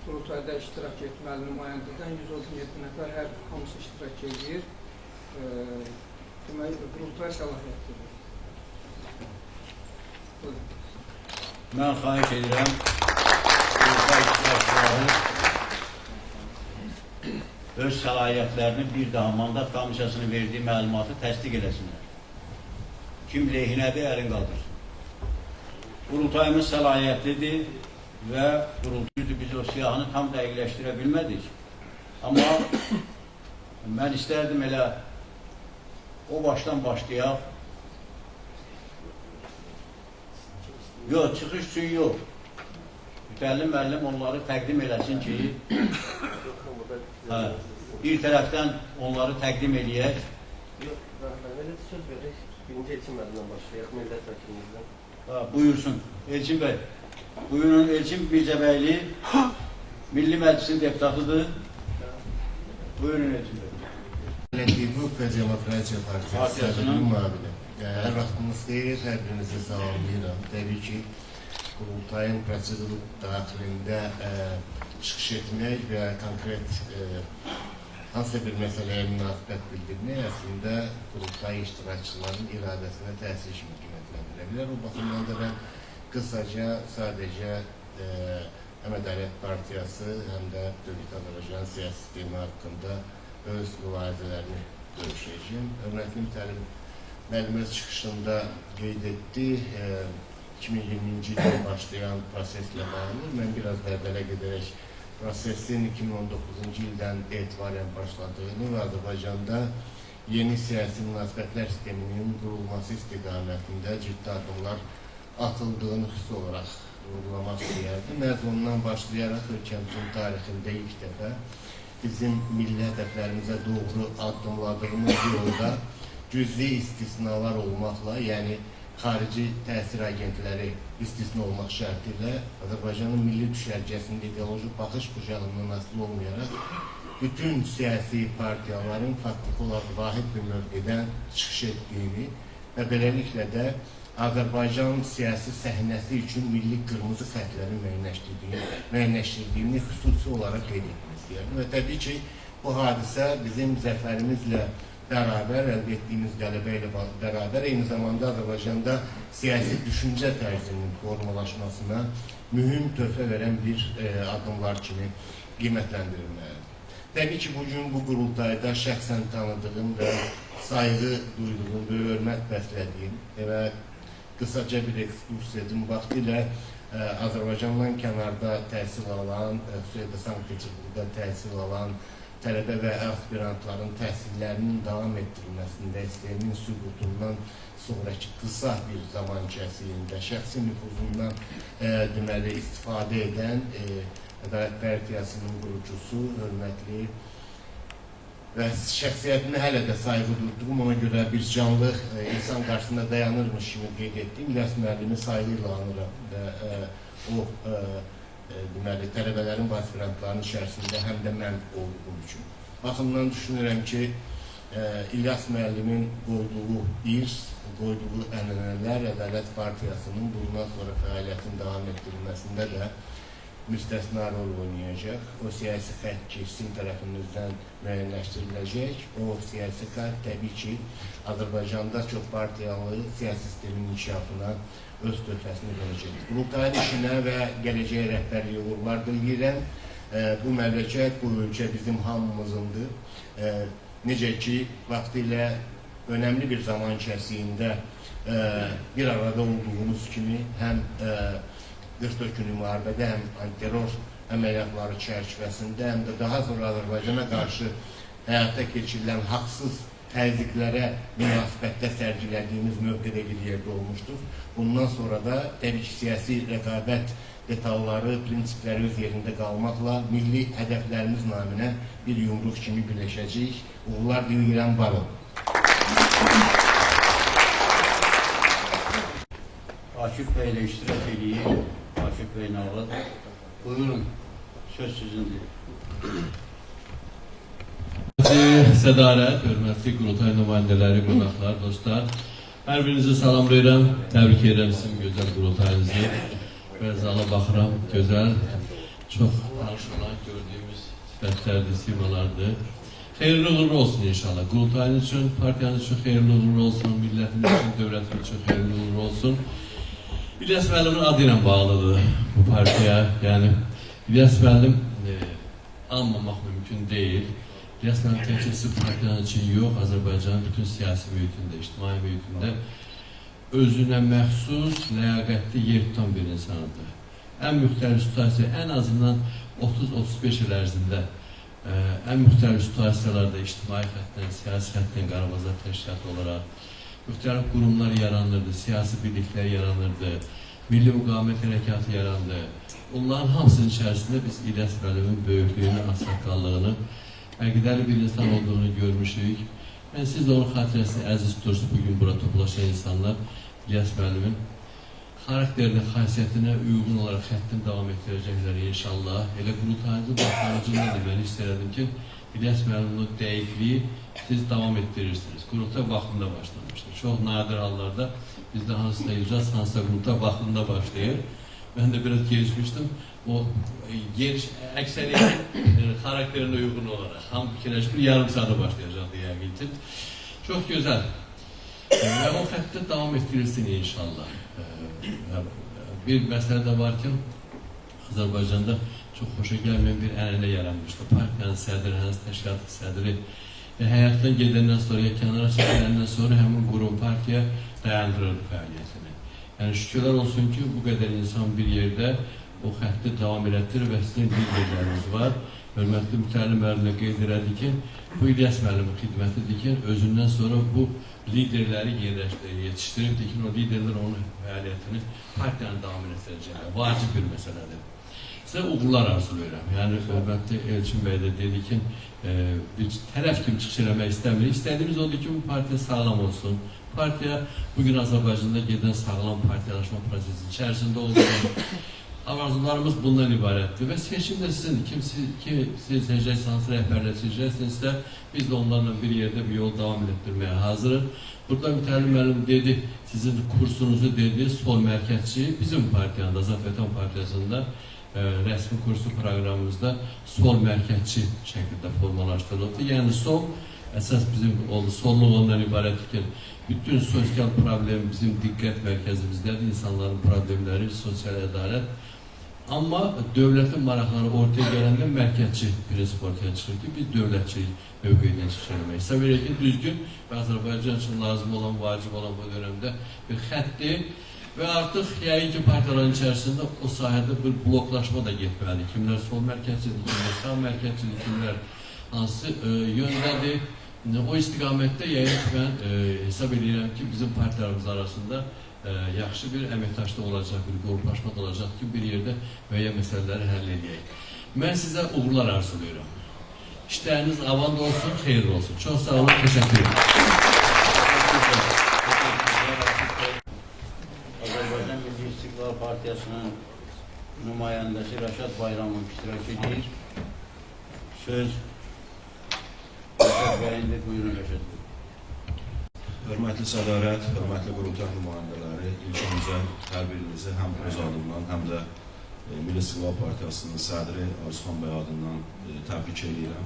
qurultayda iştirak etməli nümayəndədən 117 nəfər hər hamısı iştirak edir. Deməli, qurultay səlahiyyətlidir. Buyurun. Mən xahiş edirəm, qurultay iştirakçıları öz səlahiyyətlərini bir daha mandat komissiyasının verdiyi məlumatı təsdiq eləsinlər. Kim lehinədir, əlin qaldırsın. Qurultayımız səlahiyyətlidir və qurultayı biz o siyahını tam dəqiqləşdirə bilmədik. Amma mən istərdim elə o başdan başlayaq. Yox, çıxış üçün yox. Mütəllim müəllim onları təqdim eləsin ki, hə, bir tərəfdən onları təqdim eləyək. Yox, rəhbər, söz verək. Birinci Elçin müəllimdən başlayaq, millət vəkilimizdən. Ha, buyursun Elçin bəy. Buyurun Elçin Mirzəbəyli, Milli Məclisin deputatıdır. Buyurun Elçin bəy. Hüquq və Demokratiya Partiyası sədrinin müavini. Hər vaxtınız xeyir, hər birinizi salamlayıram. Təbii ki, qurultayın proseduru daxilində çıxış etmək və konkret hansısa bir məsələyə münasibət bildirmək əslində qurultay iştirakçılarının iradəsinə təsir kimi qiymətləndirə bilər. O baxımdan da mən qısaca sadəcə həm Ədalət Partiyası, həm də Dövlət Azərbaycan siyasi sistemi haqqında öz mülahizələrimi görüşəcəyim. Hörmətli Mütəlim müəllim öz çıxışında qeyd etdi, 2020-ci ildə başlayan proseslə bağlı. Mən biraz da əvvələ gedərək prosesin 2019-cu ildən etibarən başladığını və Azərbaycanda yeni siyasi münasibətlər sisteminin qurulması istiqamətində ciddi addımlar atıldığını xüsusi olaraq vurğulamaq istəyərdim. Məhz ondan başlayaraq ölkəmizin tarixində ilk dəfə bizim milli hədəflərimizə doğru addımladığımız yolda cüzi istisnalar olmaqla, yəni xarici təsir agentləri istisna olmaq şərti ilə Azərbaycanın milli düşərgəsində ideoloji baxış bucağından asılı olmayaraq bütün siyasi partiyaların faktiki olaraq vahid bir mövqedən çıxış etdiyini və beləliklə də Azərbaycan siyasi səhnəsi üçün milli qırmızı xətləri müəyyənləşdirdiyini xüsusi olaraq qeyd etmək istəyirəm. Və təbii ki, bu hadisə bizim zəfərimizlə bərabər, əldə etdiyimiz qələbə ilə bərabər, eyni zamanda Azərbaycanda siyasi düşüncə tərzinin formalaşmasına mühüm töhfə verən bir addımlar kimi qiymətləndirilməlidir. Təbii ki, bugün bu qurultayda şəxsən tanıdığım və sayğı duyduğum, böyük hörmət bəslədiyim və qısaca bir ekskurs edim. Vaxtilə Azərbaycandan kənarda təhsil alan, xüsusilə də Sankt-Peterburqda təhsil alan tələbə və aspirantların təhsillərinin davam etdirilməsində SSR-nin süqutundan sonraki qısa bir zaman kəsiyində şəxsi nüfuzundan deməli istifadə edən Ədalət Partiyasının qurucusu, hörmətli və şəxsiyyətinə hələ də sayğı duyduğum, ona görə bir canlı insan qarşısında dayanırmış kimi qeyd etdiyim İlyas müəllimi sayğı ilə anıram və o deməli, tələbələrin və aspirantların içərisində həm də mən olduğum üçün. Baxımdan düşünürəm ki, İlyas müəllimin qoyduğu irs, qoyduğu ənənələr Ədalət Partiyasının bundan sonra fəaliyyətin davam etdirilməsində də müstəsna rol oynayacaq. O siyasi xətt ki, sizin tərəfinizdən müəyyənləşdiriləcək, o siyasi xətt təbii ki, Azərbaycanda çox partiyalı siyasi sistemin inkişafına öz töhfəsini verəcək. Qurultayın işinə və gələcəyə rəhbərliyə uğurlar diləyirəm. Bu məmləkət, bu ölkə bizim hamımızındır. Necə ki, vaxtilə önəmli bir zaman kəsiyində bir arada olduğumuz kimi həm 44 günlük müharibədə, həm antiterror əməliyyatları çərçivəsində, həm də daha sonra Azərbaycana qarşı həyata keçirilən haqsız təzyiqlərə münasibətdə sərgilədiyimiz mövqedə bir yerdə olmuşduq. Bundan sonra da təbii ki, siyasi rəqabət detalları, prinsipləri öz yerində qalmaqla milli hədəflərimiz naminə bir yumruq kimi birləşəcəyik. Uğurlar diləyirəm, var olun. Akif Bey ilə iştirak edir. Akif Bey Nağıl. Buyurun, söz sizindir. Hörmətli sədarət, hörmətli qurultay nümayəndələri, qonaqlar, dostlar. Hər birinizi salamlayıram, təbrik edirəm sizin gözəl qurultayınızı. Və zala baxıram, gözəl, çox tanış olan gördüyümüz sifətlərdir, simalardır. Xeyirli uğurlu olsun inşallah. Qurultayınız üçün, partiyanız üçün xeyirli uğurlu olsun, millətimiz üçün, dövlətimiz üçün xeyirli uğurlu olsun. İlyas müəllimin adı ilə bağlıdır bu partiya. Yəni İlyas müəllim almamaq mümkün deyil. İlyas müəllim təkcə sizin partiyanın üçün yox, Azərbaycanın bütün siyasi mühitində, ictimai mühitində özünə məxsus, ləyaqətli yer tutan bir insandır. Ən müxtəlif situasiya, ən azından 30-35 il ərzində ən müxtəlif situasiyalarda ictimai xəttdən, siyasi xəttdən Qarabazar təşkilatı olaraq müxtəlif qurumlar yaranırdı, siyasi birliklər yaranırdı, Milli Müqavimət Hərəkatı yarandı. Onların hamısının içərisində biz İlyas müəllimin böyüklüyünü, ağsaqqallığını, əqidəli bir insan olduğunu görmüşük. Yəni siz də onun xatirəsini əziz tutursunuz, bugün bura toplaşan insanlar İlyas müəllimin xarakterini, xasiyyətinə uyğun olaraq xəttini davam etdirəcəklər inşallah. Elə qurultayınızın başlanğıcında da mən hiss elədim ki, İlyas müəllimin o dəqiqliyi siz davam etdirirsiniz. Qurultay vaxtında başlamışdır. Çox nadir hallarda bizdə hansısa icras, hansısa qurultay vaxtında başlayır. Mən də biraz gecikmişdim. O geniş əksəriyyətin xarakterinə uyğun olaraq hamı fikirləşir, yarım saata başlayacaqdı yəqin ki. Çox gözəl. Və o xəttdə davam etdirilsin inşallah. Bir məsələ də var ki, Azərbaycanda çox xoşa gəlməyən bir ənənə yaranmışdı. Partiyanın sədri, hansı təşkilatın sədri həyatdan gedəndən sonra, ya kənara çəkiləndən sonra həmin qurum partiya dayandırırdı fəaliyyətini. Yəni şükürlər olsun ki, bu qədər insan bir yerdə o xətti davam elətdirir və sizin liderləriniz var. Hörmətli Mütəllim müəllim də qeyd elədi ki, bu İlyas müəllimin xidmətidir ki, özündən sonra bu liderləri yetişdiribdir ki, o liderlər onun fəaliyyətini partiyanı davam etdirəcəklər. Vacib bir məsələdir. Sizə uğurlar arzulayıram. Yəni, hörmətli Elçin bəy də dedi ki, biz tərəf kimi çıxış eləmək istəmirik. İstədiyimiz odur ki, bu partiya sağlam olsun. Partiya bugün Azərbaycanda gedən sağlam partiyalaşma prosesi içərisində olsun. Arzularımız bundan ibarətdir və seçim də sizindir. Kim siz seçəcəksiniz, hansı rəhbərlə seçəcəksinizsə, biz də onlarla bir yerdə bir yol davam etdirməyə hazırıq. Burada Mütəllim müəllim dedi, sizin kursunuzu dedi, sol mərkəzçi bizim partiyanın, Azad Vətən Partiyasında rəsmi kursu proqramımızda sol mərkəzçi şəkildə formalaşdırıldı. Yəni sol, əsas bizim solluq ondan ibarətdir ki, bütün sosial problem bizim diqqət mərkəzimizdədir, insanların problemləri, sosial ədalət. Amma dövlətin maraqları ortaya gələndə mərkəzçi prinsip ortaya çıxır ki, biz dövlətçilik mövqeyindən çıxış eləmək. Hesab edirik ki, düzgün və Azərbaycan üçün lazım olan, vacib olan bu dönəmdə bir xəttdir və artıq yəqin ki, partiyaların içərisində o sahədə bir bloklaşma da getməlidir. Kimlər sol mərkəzçidir, kimlər sağ mərkəzçidir, kimlər hansı yöndədir. O istiqamətdə yəqin ki, mən hesab edirəm ki, bizim partiyalarımız arasında yaxşı bir əməkdaşlıq olacaq, bir qruplaşma da olacaq ki, bir yerdə müəyyən məsələləri həll edək. Mən sizə uğurlar arzulayıram. İşləriniz avant olsun, xeyirli olsun. Çox sağ olun, təşəkkür edirəm. Azərbaycan Milli İstiqlal Partiyasının nümayəndəsi Rəşad Bayramov iştirak edir. Söz Rəşad Bəyindir. Buyurun Rəşad bəy. Hörmətli sədarət, hörmətli qurultay nümayəndələri, ilk öncə hər birinizi həm öz adımdan, həm də Milli İstiqlal Partiyasının sədri Arzuxan bəy adından təbrik edirəm.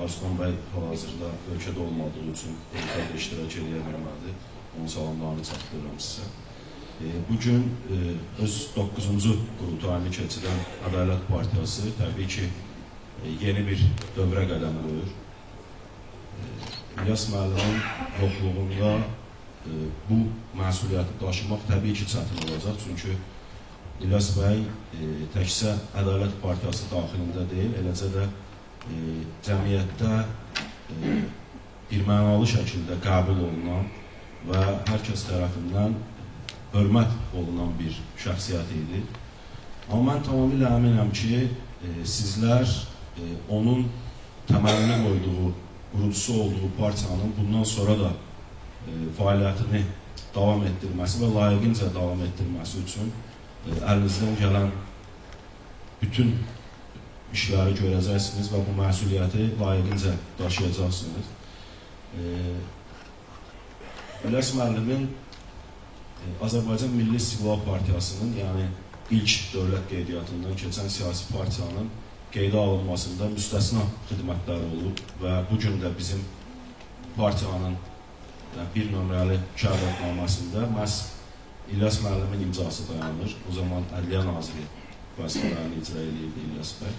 Arzuxan bəy hal-hazırda ölkədə olmadığı üçün qurultayda iştirak edə bilmədi. Onun salamlarını çatdırıram sizə. Bugün öz 9-cu qurultayını keçirən Ədalət Partiyası təbii ki, yeni bir dövrə qədəm qoyur. İlyas müəllimin yoxluğunda bu məsuliyyəti daşımaq təbii ki, çətin olacaq. Çünki İlyas bəy təkcə Ədalət Partiyası daxilində deyil, eləcə də cəmiyyətdə birmənalı şəkildə qəbul olunan və hər kəs tərəfindən hörmət olunan bir şəxsiyyət idi. Amma mən tamamilə əminəm ki, sizlər onun təməlini qoyduğu, qurucusu olduğu partiyanın bundan sonra da fəaliyyətini davam etdirməsi və layiqincə davam etdirməsi üçün əlinizdən gələn bütün işləri görəcəksiniz və bu məsuliyyəti layiqincə daşıyacaqsınız. İlyas müəllimin Azərbaycan Milli İstiqlal Partiyasının, yəni ilk dövlət qeydiyyatından keçən siyasi partiyanın qeydə alınmasında müstəsna xidmətləri olub və bu gün də bizim partiyanın bir nömrəli şəhadətnaməsində məhz İlyas müəllimin imzası dayanır. O zaman Ədliyyə Naziri vəzifələrini icra edirdi İlyas bəy.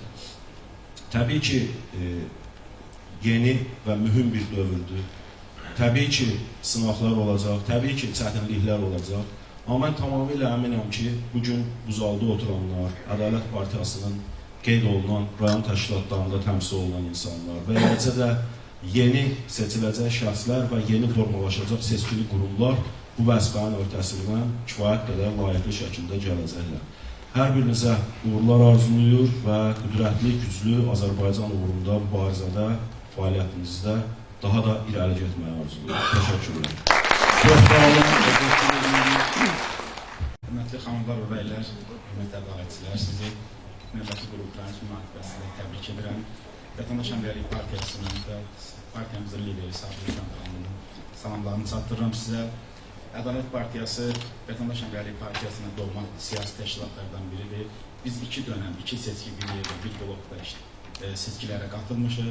Təbii ki, yeni və mühüm bir dövrdür. Təbii ki, sınaqlar olacaq, təbii ki, çətinliklər olacaq. Amma mən tamamilə əminəm ki, bugün bu zalda oturanlar, Ədalət Partiyasının qeyd olunan rayon təşkilatlarında təmsil olunan insanlar və eləcə də yeni seçiləcək şəxslər və yeni formalaşacaq seçkili qurumlar bu vəzifənin öhdəsindən kifayət qədər layiqli şəkildə gələcəklər. Hər birinizə uğurlar arzulayır və qüdrətli, güclü Azərbaycan uğrunda mübarizədə, fəaliyyətinizdə daha da irəli getməyi arzulayır. Təşəkkürlər. Çox sağ olun. Hörmətli xanımlar və bəylər, hörmətli ədalətçilər, sizi növbəti qurultayın münasibətilə təbrik edirəm. Vətəndaş Həmrəylik Partiyasının və partiyamızın lideri Sabir Canqanlının salamlarını çatdırıram sizə. Ədalət Partiyası Vətəndaş Həmrəylik Partiyasına doğma siyasi təşkilatlardan biridir. Biz iki dönəm, iki seçki bir yerdə, bir blokda seçkilərə qatılmışıq.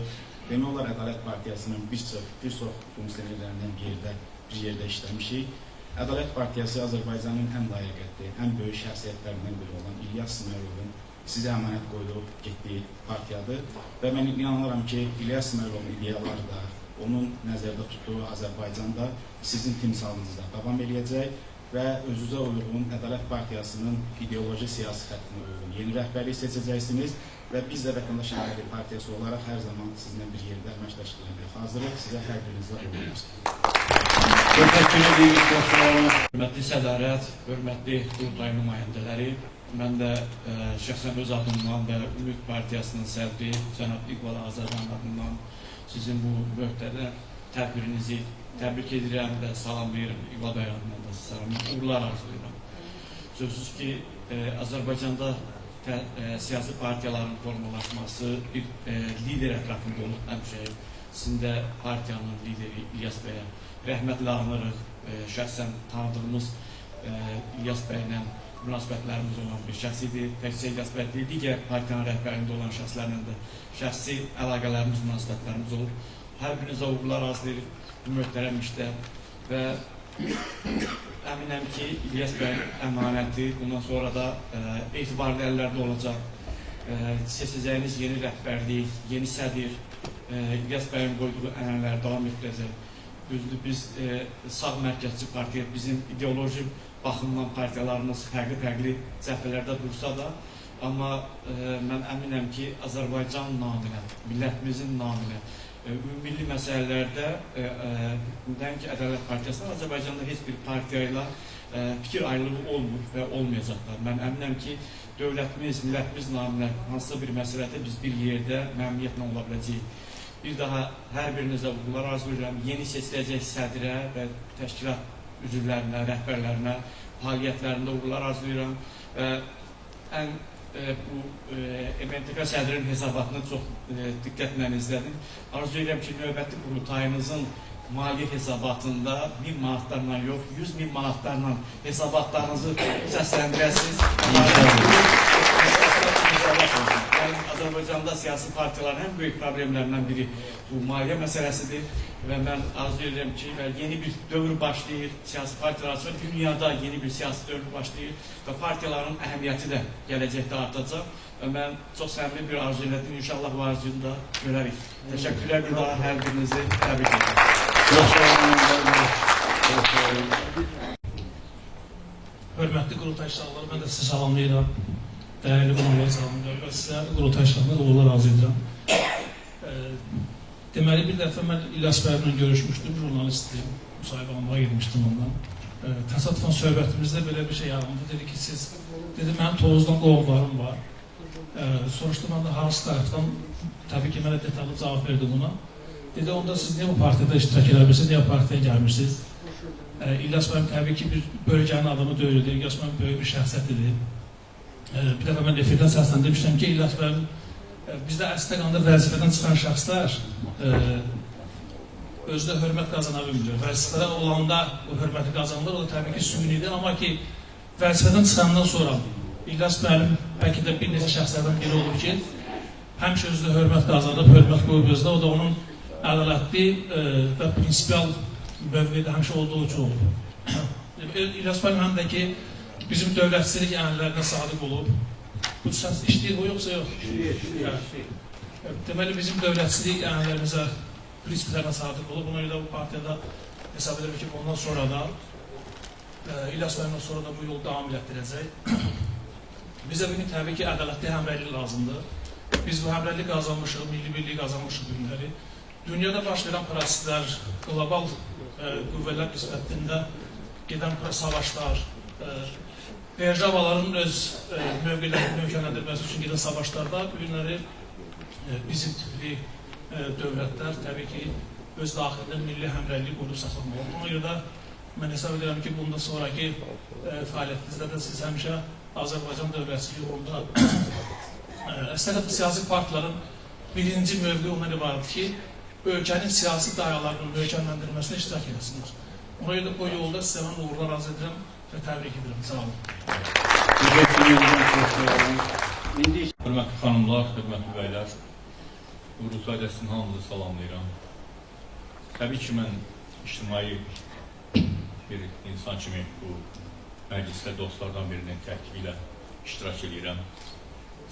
Demək olar Ədalət Partiyasının bir çox funksionerlərindən bir yerdə işləmişik. Ədalət Partiyası Azərbaycanın ən layiqətli, ən böyük şəxsiyyətlərindən biri olan İlyas İsmayılovun sizə əmanət qoyduğu, getdiyi partiyadır. Və mən inanıram ki, İlyas İsmayılovun ideyaları da, onun nəzərdə tutduğu Azərbaycanda sizin timsalınızda davam eləyəcək və özünüzə uyğun Ədalət Partiyasının ideoloji siyasi xəttinə uyğun yeni rəhbərlik seçəcəksiniz və biz də Vətəndaş Həmrəylik Partiyası olaraq hər zaman sizinlə bir yerdə əməkdaşlıq etməyə hazırıq. Sizə hər birinizə uğurlar. Təşəkkür edirik, çox sağ olun. Hörmətli sədarət, hörmətli qurultay nümayəndələri, mən də şəxsən öz adımdan və Ümid Partiyasının sədri cənab İqbal Azərcan adından sizin bu möhtərəm tədbirinizi təbrik edirəm və salamlayıram. İqbal bəy adından da salamlayıram. Uğurlar arzulayıram. Sözsüz ki, Azərbaycanda siyasi partiyaların formalaşması bir lider ətrafında olub həmişə. Sizin də partiyanın lideri İlyas bəyə rəhmətlə anırıq. Şəxsən tanıdığımız İlyas bəylə münasibətlərimiz olan bir şəxs idi. Təkcə İlyas bəy deyil, digər partiyanın rəhbərliyində olan şəxslərlə də şəxsi əlaqələrimiz, münasibətlərimiz olub. Hər birinizə uğurlar arzulayırıq bu möhtərəm işdə və əminəm ki, İlyas bəyin əmanəti bundan sonra da etibarlı əllərdə olacaq. Seçəcəyiniz yeni rəhbərlik, yeni sədir, İlyas bəyin qoyduğu ənənələri davam etdirəcək. Düzdür, biz sağ mərkəzçi partiya, bizim ideoloji baxımdan partiyalarımız fərqli-fərqli cəbhələrdə dursa da, amma mən əminəm ki, Azərbaycan naminə, millətimizin naminə, ümummilli məsələlərdə nəinki Ədalət Partiyasının, Azərbaycanda heç bir partiya ilə fikir ayrılığı olmur və olmayacaqlar. Mən əminəm ki, dövlətimiz, millətimiz naminə hansısa bir məsələdə biz bir yerdə məmnuniyyətlə ola biləcəyik. Bir daha hər birinizə uğurlar arzulayıram. Yeni seçiləcək sədrə və təşkilat üzvlərinə, rəhbərlərinə fəaliyyətlərində uğurlar arzulayıram və ən bu MNTK sədrinin hesabatını çox diqqətlə izlədim. Arzu edirəm ki, növbəti qurultayınızın maliyyə hesabatında 1000 manatlarla yox, 100 min manatlarla hesabatlarınızı səsləndirəsiniz. Yəni, Azərbaycanda siyasi partiyaların ən böyük problemlərindən biri bu maliyyə məsələsidir və mən arzu edirəm ki, və yeni bir dövr başlayır, siyasi partiyalar üçün dünyada yeni bir siyasi dövr başlayır və partiyaların əhəmiyyəti də gələcəkdə artacaq və mən çox səmimi bir arzu elədim, inşallah bu arzuyu da görərik. Təşəkkürlər bir daha hər birinizi təbrik edirəm. Çox sağ olun. Çox sağ olun. Hörmətli qurultay iştirakçıları, mən də sizi salamlayıram. Dəyərli qonaqları salamlayıram və sizə qurultay iştirakçılarına uğurlar arzu edirəm. Deməli, bir dəfə mən İlyas bəyimlə görüşmüşdüm, jurnalistdim, müsahibə almağa getmişdim ondan. Təsadüfən söhbətimizdə belə bir şey yarandı. Dedi ki, siz, dedi, mənim Tovuzdan qohumlarım var. Soruşdum, mən də hansı tərəfdən, təbii ki, mənə detallı cavab verdim ona. Dedi, onda siz niyə bu partiyada iştirak edə bilirsiniz, niyə bu partiyaya gəlmirsiniz? İlyas müəllim təbii ki, bir bölgənin adamı deyildi, İlyas müəllim böyük bir şəxsiyyət idi. Bir dəfə mən efirdən səsləndirmişdim ki, İlyas müəllim, bizdə əslində qalanda vəzifədən çıxan şəxslər özdə hörmət qazana bilmir. Vəzifədə olanda o hörməti qazanılır, o da təbii ki, süunidir. Amma ki, vəzifədən çıxandan sonra İlyas müəllim bəlkə də bir neçə şəxslərdən biri olub ki, həmişə özdə hörmət qazanıb, hörmət qoyub özdə, o da onun ədalətli və prinsipial mövqedə həmişə olduğu üçün olub. İlyas müəllim həm də ki, bizim dövlətçilik ənənələrinə sadiq olub. Bu səs işləyir bu yoxsa yox? İşləyir. Deməli, bizim dövlətçilik ənənələrimizə, prinsiplərinə sadiq olub. Buna görə də bu partiyada hesab edirəm ki, bundan sonra da, İlyas müəllimdən sonra da bu yolu davam elətdirəcək. Bizə bugün təbii ki, ədalətli həmrəylik lazımdır. Biz bu həmrəylik qazanmışıq, milli birliyi qazanmışıq günləri. Dünyada baş verən proseslər, qlobal qüvvələr nisbətində gedən savaşlar, derjavaların öz mövqelərini möhkəmləndirməsi üçün gedən savaşlarda bu günləri bizim tipli dövlətlər təbii ki, öz daxilində milli həmrəyliyi qoruyub saxlamalıdır. Ona görə də mən hesab edirəm ki, bundan sonraki fəaliyyətinizdə də siz həmişə Azərbaycan dövlətçiliyi uğrunda əslində siyasi partiyaların birinci mövqeyi ondan ibarətdir ki, ölkənin siyasi dayalarının möhkəmləndirilməsinə iştirak edəsinlər. Ona görə də bu yolda sizə mən uğurlar arzu edirəm və təbrik edirəm. Sağ olun. Hörmətli xanımlar, hörmətli bəylər, qurultayda sizin hamınızı salamlayıram. Təbii ki, mən ictimai bir insan kimi bu məclisdə dostlardan birinin təklifi ilə iştirak edirəm.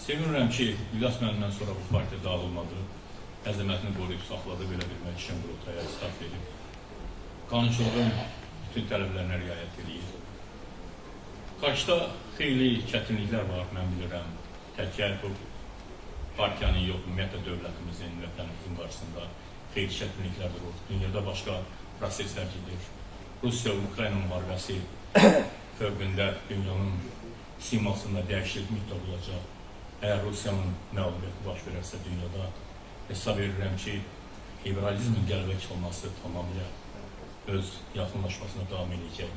Sevinirəm ki, İlyas müəllimdən sonra bu partiya dağılmadı, əzəmətini qoruyub saxladı, belə bir məclisin qurultaya start edib. Qanunçılığın bütün tələblərinə riayət edir. Qarşıda xeyli çətinliklər var, mən bilirəm. Təkcə bu partiyanın yox, ümumiyyətlə dövlətimizin, vətənimizin qarşısında xeyli çətinliklər durur. Dünyada başqa proseslər gedir. Rusiya-Ukrayna müharibəsi fövqündə dünyanın simasında dəyişiklik mütləq olacaq. Əgər Rusiyanın məğlubiyyəti baş verərsə dünyada, hesab edirəm ki, liberalizmin qələbə çalması tamamilə öz yaxınlaşmasına davam edəcək.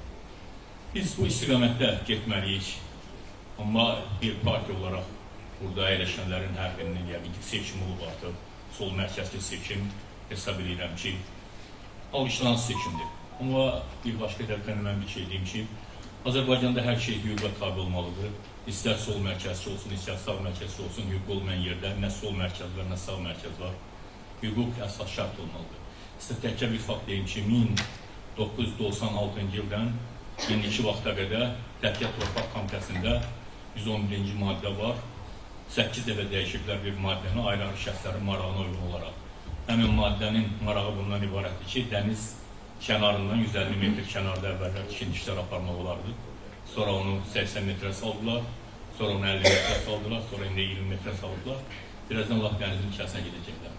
Biz bu istiqamətdə getməliyik. Amma bir partiya olaraq burada əyləşənlərin hər birinin yəqin ki, seçimi olub artıq. Sol mərkəzli seçim hesab edirəm ki, alqışlanan seçimdir. Amma bir başqa tərəfdən mən bir şey deyim ki, Azərbaycanda hər şey hüquqa tabi olmalıdır. İstər sol mərkəzçi olsun, istər sağ mərkəzçi olsun, hüquq olmayan yerdə nə sol mərkəz var, nə sağ mərkəz var. Hüquq əsas şərt olmalıdır. Sizə təkcə bir fakt deyim ki, 1996-cı ildən indiki vaxta qədər Təhkiyə Torpaq Komitəsində 111-ci maddə var. 8 dəfə dəyişiblər bir maddəni ayrı-ayrı şəxslərin marağına uyğun olaraq. Həmin maddənin marağı bundan ibarətdir ki, dəniz kənarından 150 metr kənarda əvvəllər tikinti işlər aparmaq olardı. Sonra onu 80 metrə saldılar, sonra onu 50 metrə saldılar, sonra indi 20 metrə saldılar. Birazdan lap dənizin içərisinə gedəcəklər.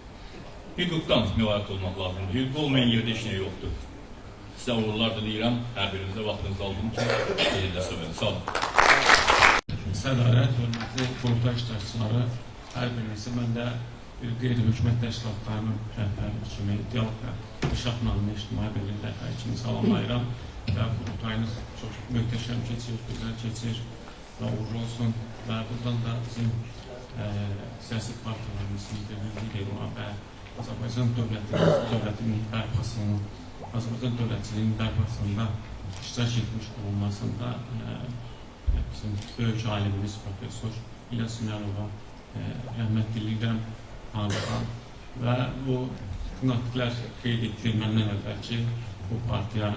Hüquqdan müvafiq olmaq lazımdır. Hüquq olmayan yerdə heç nə yoxdur. Sizə uğurlar diləyirəm. Hər birinizə vaxtınızı aldım ki, yerdə söhbət. Sağ olun. Sədarət, hörmətli qurultay iştirakçıları, hər birinizi mən də bir qeyri-hökumət təşkilatlarının rəhbəri kimi, Dialoq və İnkişaf namlı ictimai birliyi rəhbəri kimi salamlayıram və qurultayınız çox möhtəşəm keçir, gözəl keçir. və uğurlu olsun və buradan da bizim siyasi partiyalarımızın lideri olan və Azərbaycan dövlətinin bərpasının, Azərbaycan dövlətçiliyinin bərpasında iştirak etmiş olmasında bizim böyük alimimiz professor İlyas Ümərova rəhmət diləyirəm Tanrıdan və bu natiqlər qeyd etdi məndən əvvəl ki, bu partiya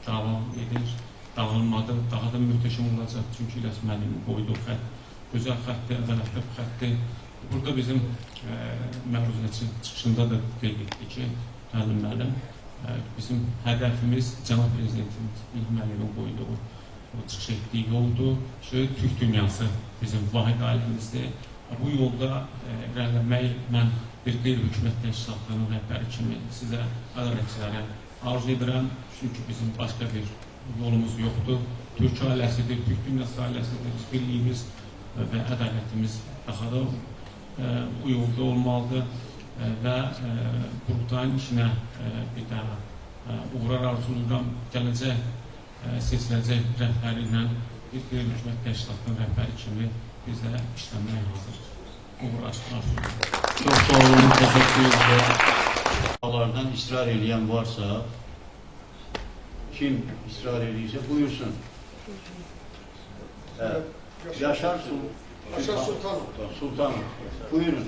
davam edir, dağılmadı, daha da möhtəşəm olacaq. Çünki İlyas müəllimin qoyduğu xətt gözəl xəttdir, ədalətli xəttdir. Burada bizim məruzəçi çıxışında da qeyd etdi ki, Təlim müəllim, bizim hədəfimiz cənab prezidentimiz İlham Əliyevin qoyduğu o çıxış etdiyi yoldur ki, Türk dünyası bizim vahid ailəmizdir. Bu yolda irəliləmək mən bir qeyri-hökumət təşkilatlarının rəhbəri kimi sizə, ədalətçilərə arzu edirəm. Çünki bizim başqa bir yolumuz yoxdur. Türk ailəsidir, Türk dünyası ailəsidir. Birliyimiz və ədalətimiz daha da o yolda olmalıdır və qurultayın işinə bir daha uğurlar arzulayıram. Gələcək seçiləcək rəhbəri ilə bir qeyri-hökumət təşkilatının rəhbəri kimi biz də işləməyə hazırıq. Uğur arzulayıram. Çox sağ olun, təşəkkür edirəm. Onlardan israr eləyən varsa, kim israr eləyirsə buyursun. Yaşar Sultanov. Sultanov. Buyurun.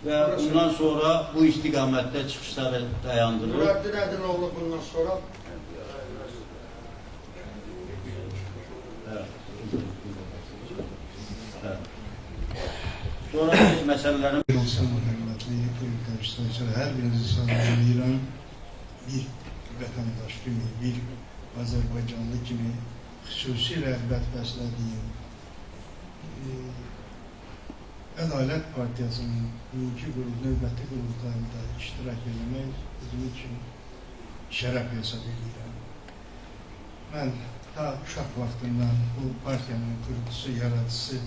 Və bundan sonra bu istiqamətdə çıxışları dayandırır. Nurəddin Ədiloğlu bundan sonra. Sonra biz məsələlərin... Hörmətli qurultayçılar, hər birinizi salamlayıram. Bir vətəndaş kimi, bir Azərbaycanlı kimi xüsusi rəğbət bəslədiyim Ədalət Partiyasının bugünkü növbəti qurultayında iştirak eləmək bizim üçün şərəf hesab edirəm. Mən ta uşaq vaxtından bu partiyanın qurucusu, yaradıcısı,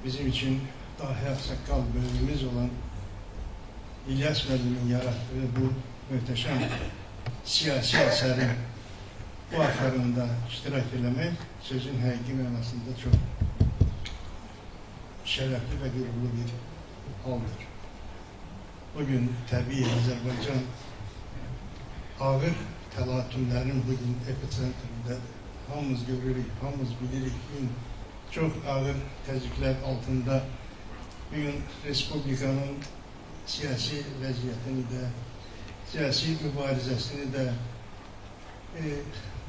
bizim üçün dahi ağsaqqal böyüyümüz olan İlyas müəllimin yaratdığı bu möhtəşəm siyasi əsərin bu axarında iştirak eləmək sözün həqiqi mənasında çox şərəfli və qürurlu bir haldır. Bugün təbii Azərbaycan ağır təlatümlərin bugün episentrindədir. Hamımız görürük, hamımız bilirik. Bugün çox ağır təzyiqlər altında bugün Respublikanın siyasi vəziyyətini də, siyasi mübarizəsini də,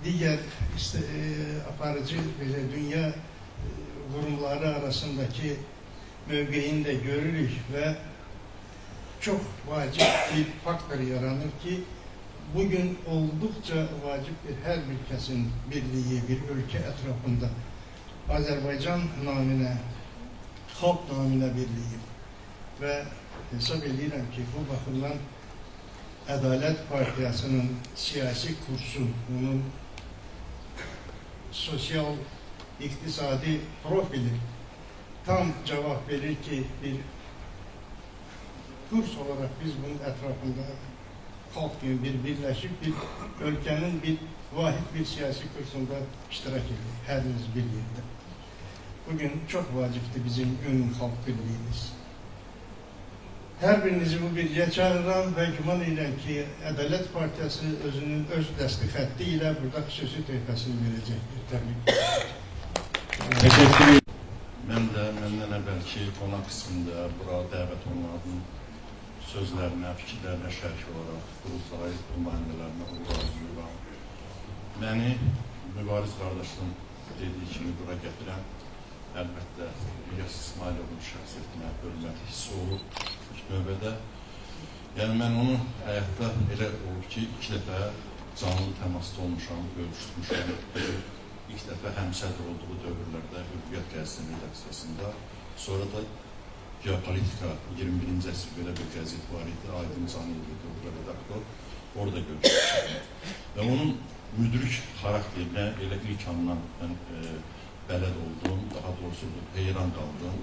digər aparıcı belə dünya qurumları arasındakı mövqeyini də görürük və çox vacib bir faktor yaranır ki, bugün olduqca vacib bir hər bir kəsin birliyi, bir ölkə ətrafında Azərbaycan naminə, xalq naminə birliyi və hesab edirəm ki, bu baxımdan Ədalət Partiyasının siyasi kursu, onun sosial, iqtisadi profili tam cavab verir ki, bir kurs olarak biz bunun ətrafında xalq kimi bir birləşib, bir ölkənin bir vahid bir siyasi kursunda iştirak edirik, hərimiz bir yerdə. Bugün çox vacibdir bizim ümumi xalq birliyimiz. Hər birinizi bu birliyə çağırıram və güman edirəm ki, Ədalət Partiyası özünün öz dəsti xətti ilə burada xüsusi töhfəsini verəcəkdir. Təbrik edirəm. Təşəkkür edirəm. Mən də məndən əvvəlki qonaq qismində bura dəvət olunanların sözlərinə, fikirlərinə şərik olaraq qurultay nümayəndələrinə uğur arzulayıram. Məni mübariz qardaşım dediyi kimi bura gətirən əlbəttə İlyas İsmayılovun şəxsiyyətinə hörmət hissi olub ilk növbədə. Yəni mən onu həyatda elə olub ki, iki dəfə canlı təmasda olmuşam, görüşmüşəm. İlk dəfə həmsədr olduğu dövrlərdə Hürriyyət qəzetinin redaksiyasında, sonra da Geopolitika 21-ci əsr belə bir qəzet var idi, Aydın Caniyev idi orada redaktor, orada görüşmüşəm. Və onun müdrik xarakterinə elə ilk andan mən bələd oldum, daha doğrusu heyran qaldım.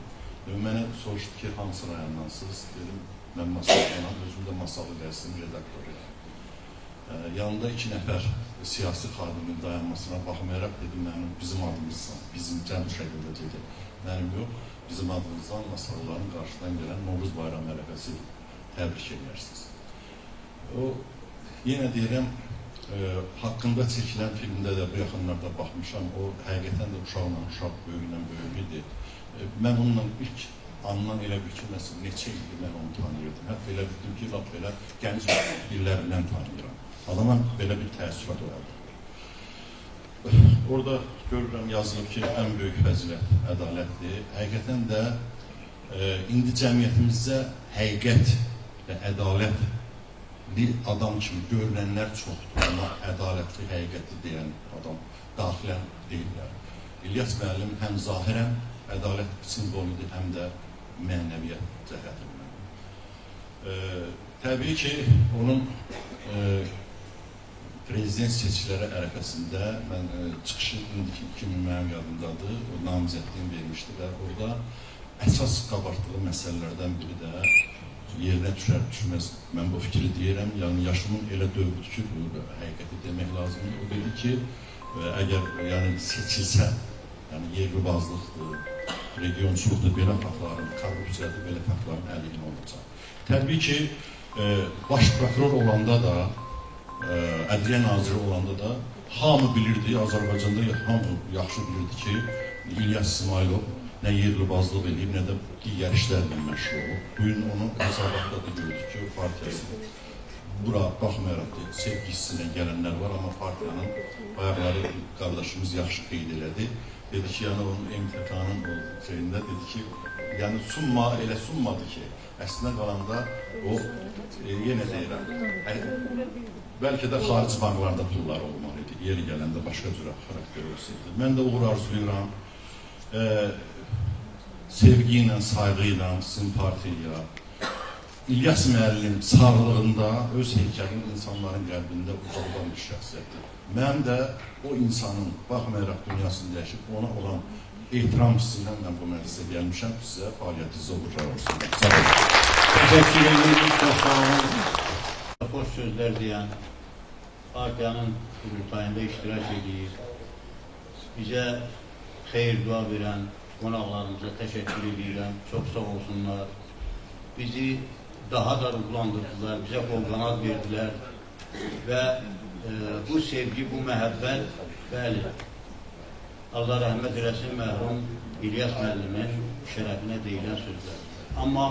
Və mənə soruşdu ki, hansı rayondansınız? Dedim, mən Masaldanam, özüm də Masallı qəzetinin redaktoruyam. Yanında 2 nəfər siyasi xadimin dayanmasına baxmayaraq dedi, mənim, bizim adımızdan, bizim cəm şəkildə dedi, mənim yox, bizim adımızdan Masallıların qarşıdan gələn Novruz bayramı ərəfəsi təbrik edərsiniz. O, yenə deyirəm, haqqında çəkilən filmdə də bu yaxınlarda baxmışam, o həqiqətən də uşaqla uşaq, böyüklə böyük idi. Mən onunla ilk andan elə bil ki, məsələn, neçə ildir mən onu tanıyırdım. Hətta elə bildim ki, lap belə gənc illərindən tanıyıram. Adama belə bir təəssürat olardı. Orada görürəm, yazılıb ki, ən böyük fəzilət ədalətdir. Həqiqətən də indi cəmiyyətimizdə həqiqət və ədalətli adam kimi görünənlər çoxdur, amma ədalətli, həqiqətli deyən adam daxilən deyirlər. İlyas müəllim həm zahirən ədalət simvoludur, həm də mənəviyyat cəhətindən. Təbii ki, onun prezident seçkiləri ərəfəsində mən çıxışı indiki 2000 mənim yadımdadır, o namizədliyini vermişdi və orada əsas qabartdığı məsələlərdən biri də yerinə düşər düşməz, mən bu fikri deyirəm, yəni yaşımın elə dövrdür ki, bu həqiqəti demək lazımdır. O dedi ki, əgər yəni, seçilsə, yəni yerlibazlıqdır, regionçuluqdur, belə faktların, korrupsiyadır, belə faktların əleyhinə olacaq. Təbii ki, baş prokuror olanda da, Ədliyyə naziri olanda da hamı bilirdi, Azərbaycanda hamı yaxşı bilirdi ki, İlyas İsmayılov nə yerlibazlıq eləyib, nə də digər işlərlə məşğul olub. Bugün onu hesabatda da gördük ki, o partiyası bura baxmayaraq ki, sevgi hissinə gələnlər var, amma partiyanın bayaqları qardaşımız yaxşı qeyd elədi. Dedi ki, yəni onun MTK-nın o şeyində dedi ki, yəni sunma, elə sunmadı ki, əslində qalanda o, yenə deyirəm, bəlkə də xarici banklarda pullar olmalı idi, yeri gələndə başqa cürə xarakter olsaydı. Mən də uğur arzulayıram, sevgi ilə, sayğı ilə sizin partiyaya. İlyas müəllim sağlığında öz heykəlini insanların qəlbində ucaldan bir şəxsiyyətdir. Mən də o insanın, baxmayaraq dünyasını dəyişib, ona olan ehtiram hissindən mən bu məclisə gəlmişəm. Sizə fəaliyyətinizə uğurlar olsun. Sağ olun. Təşəkkür edirik, çox sağ olun. Xoş sözlər deyən, partiyanın qurultayında iştirak edir, bizə xeyir dua verən qonaqlarımıza təşəkkür edirəm. Çox sağ olsunlar. Bizi daha da ruhlandırdılar, bizə qol-qanad verdilər və bu sevgi, bu məhəbbət, bəli, Allah rəhmət eləsin mərhum İlyas müəllimin şərəfinə deyilən sözlər. Amma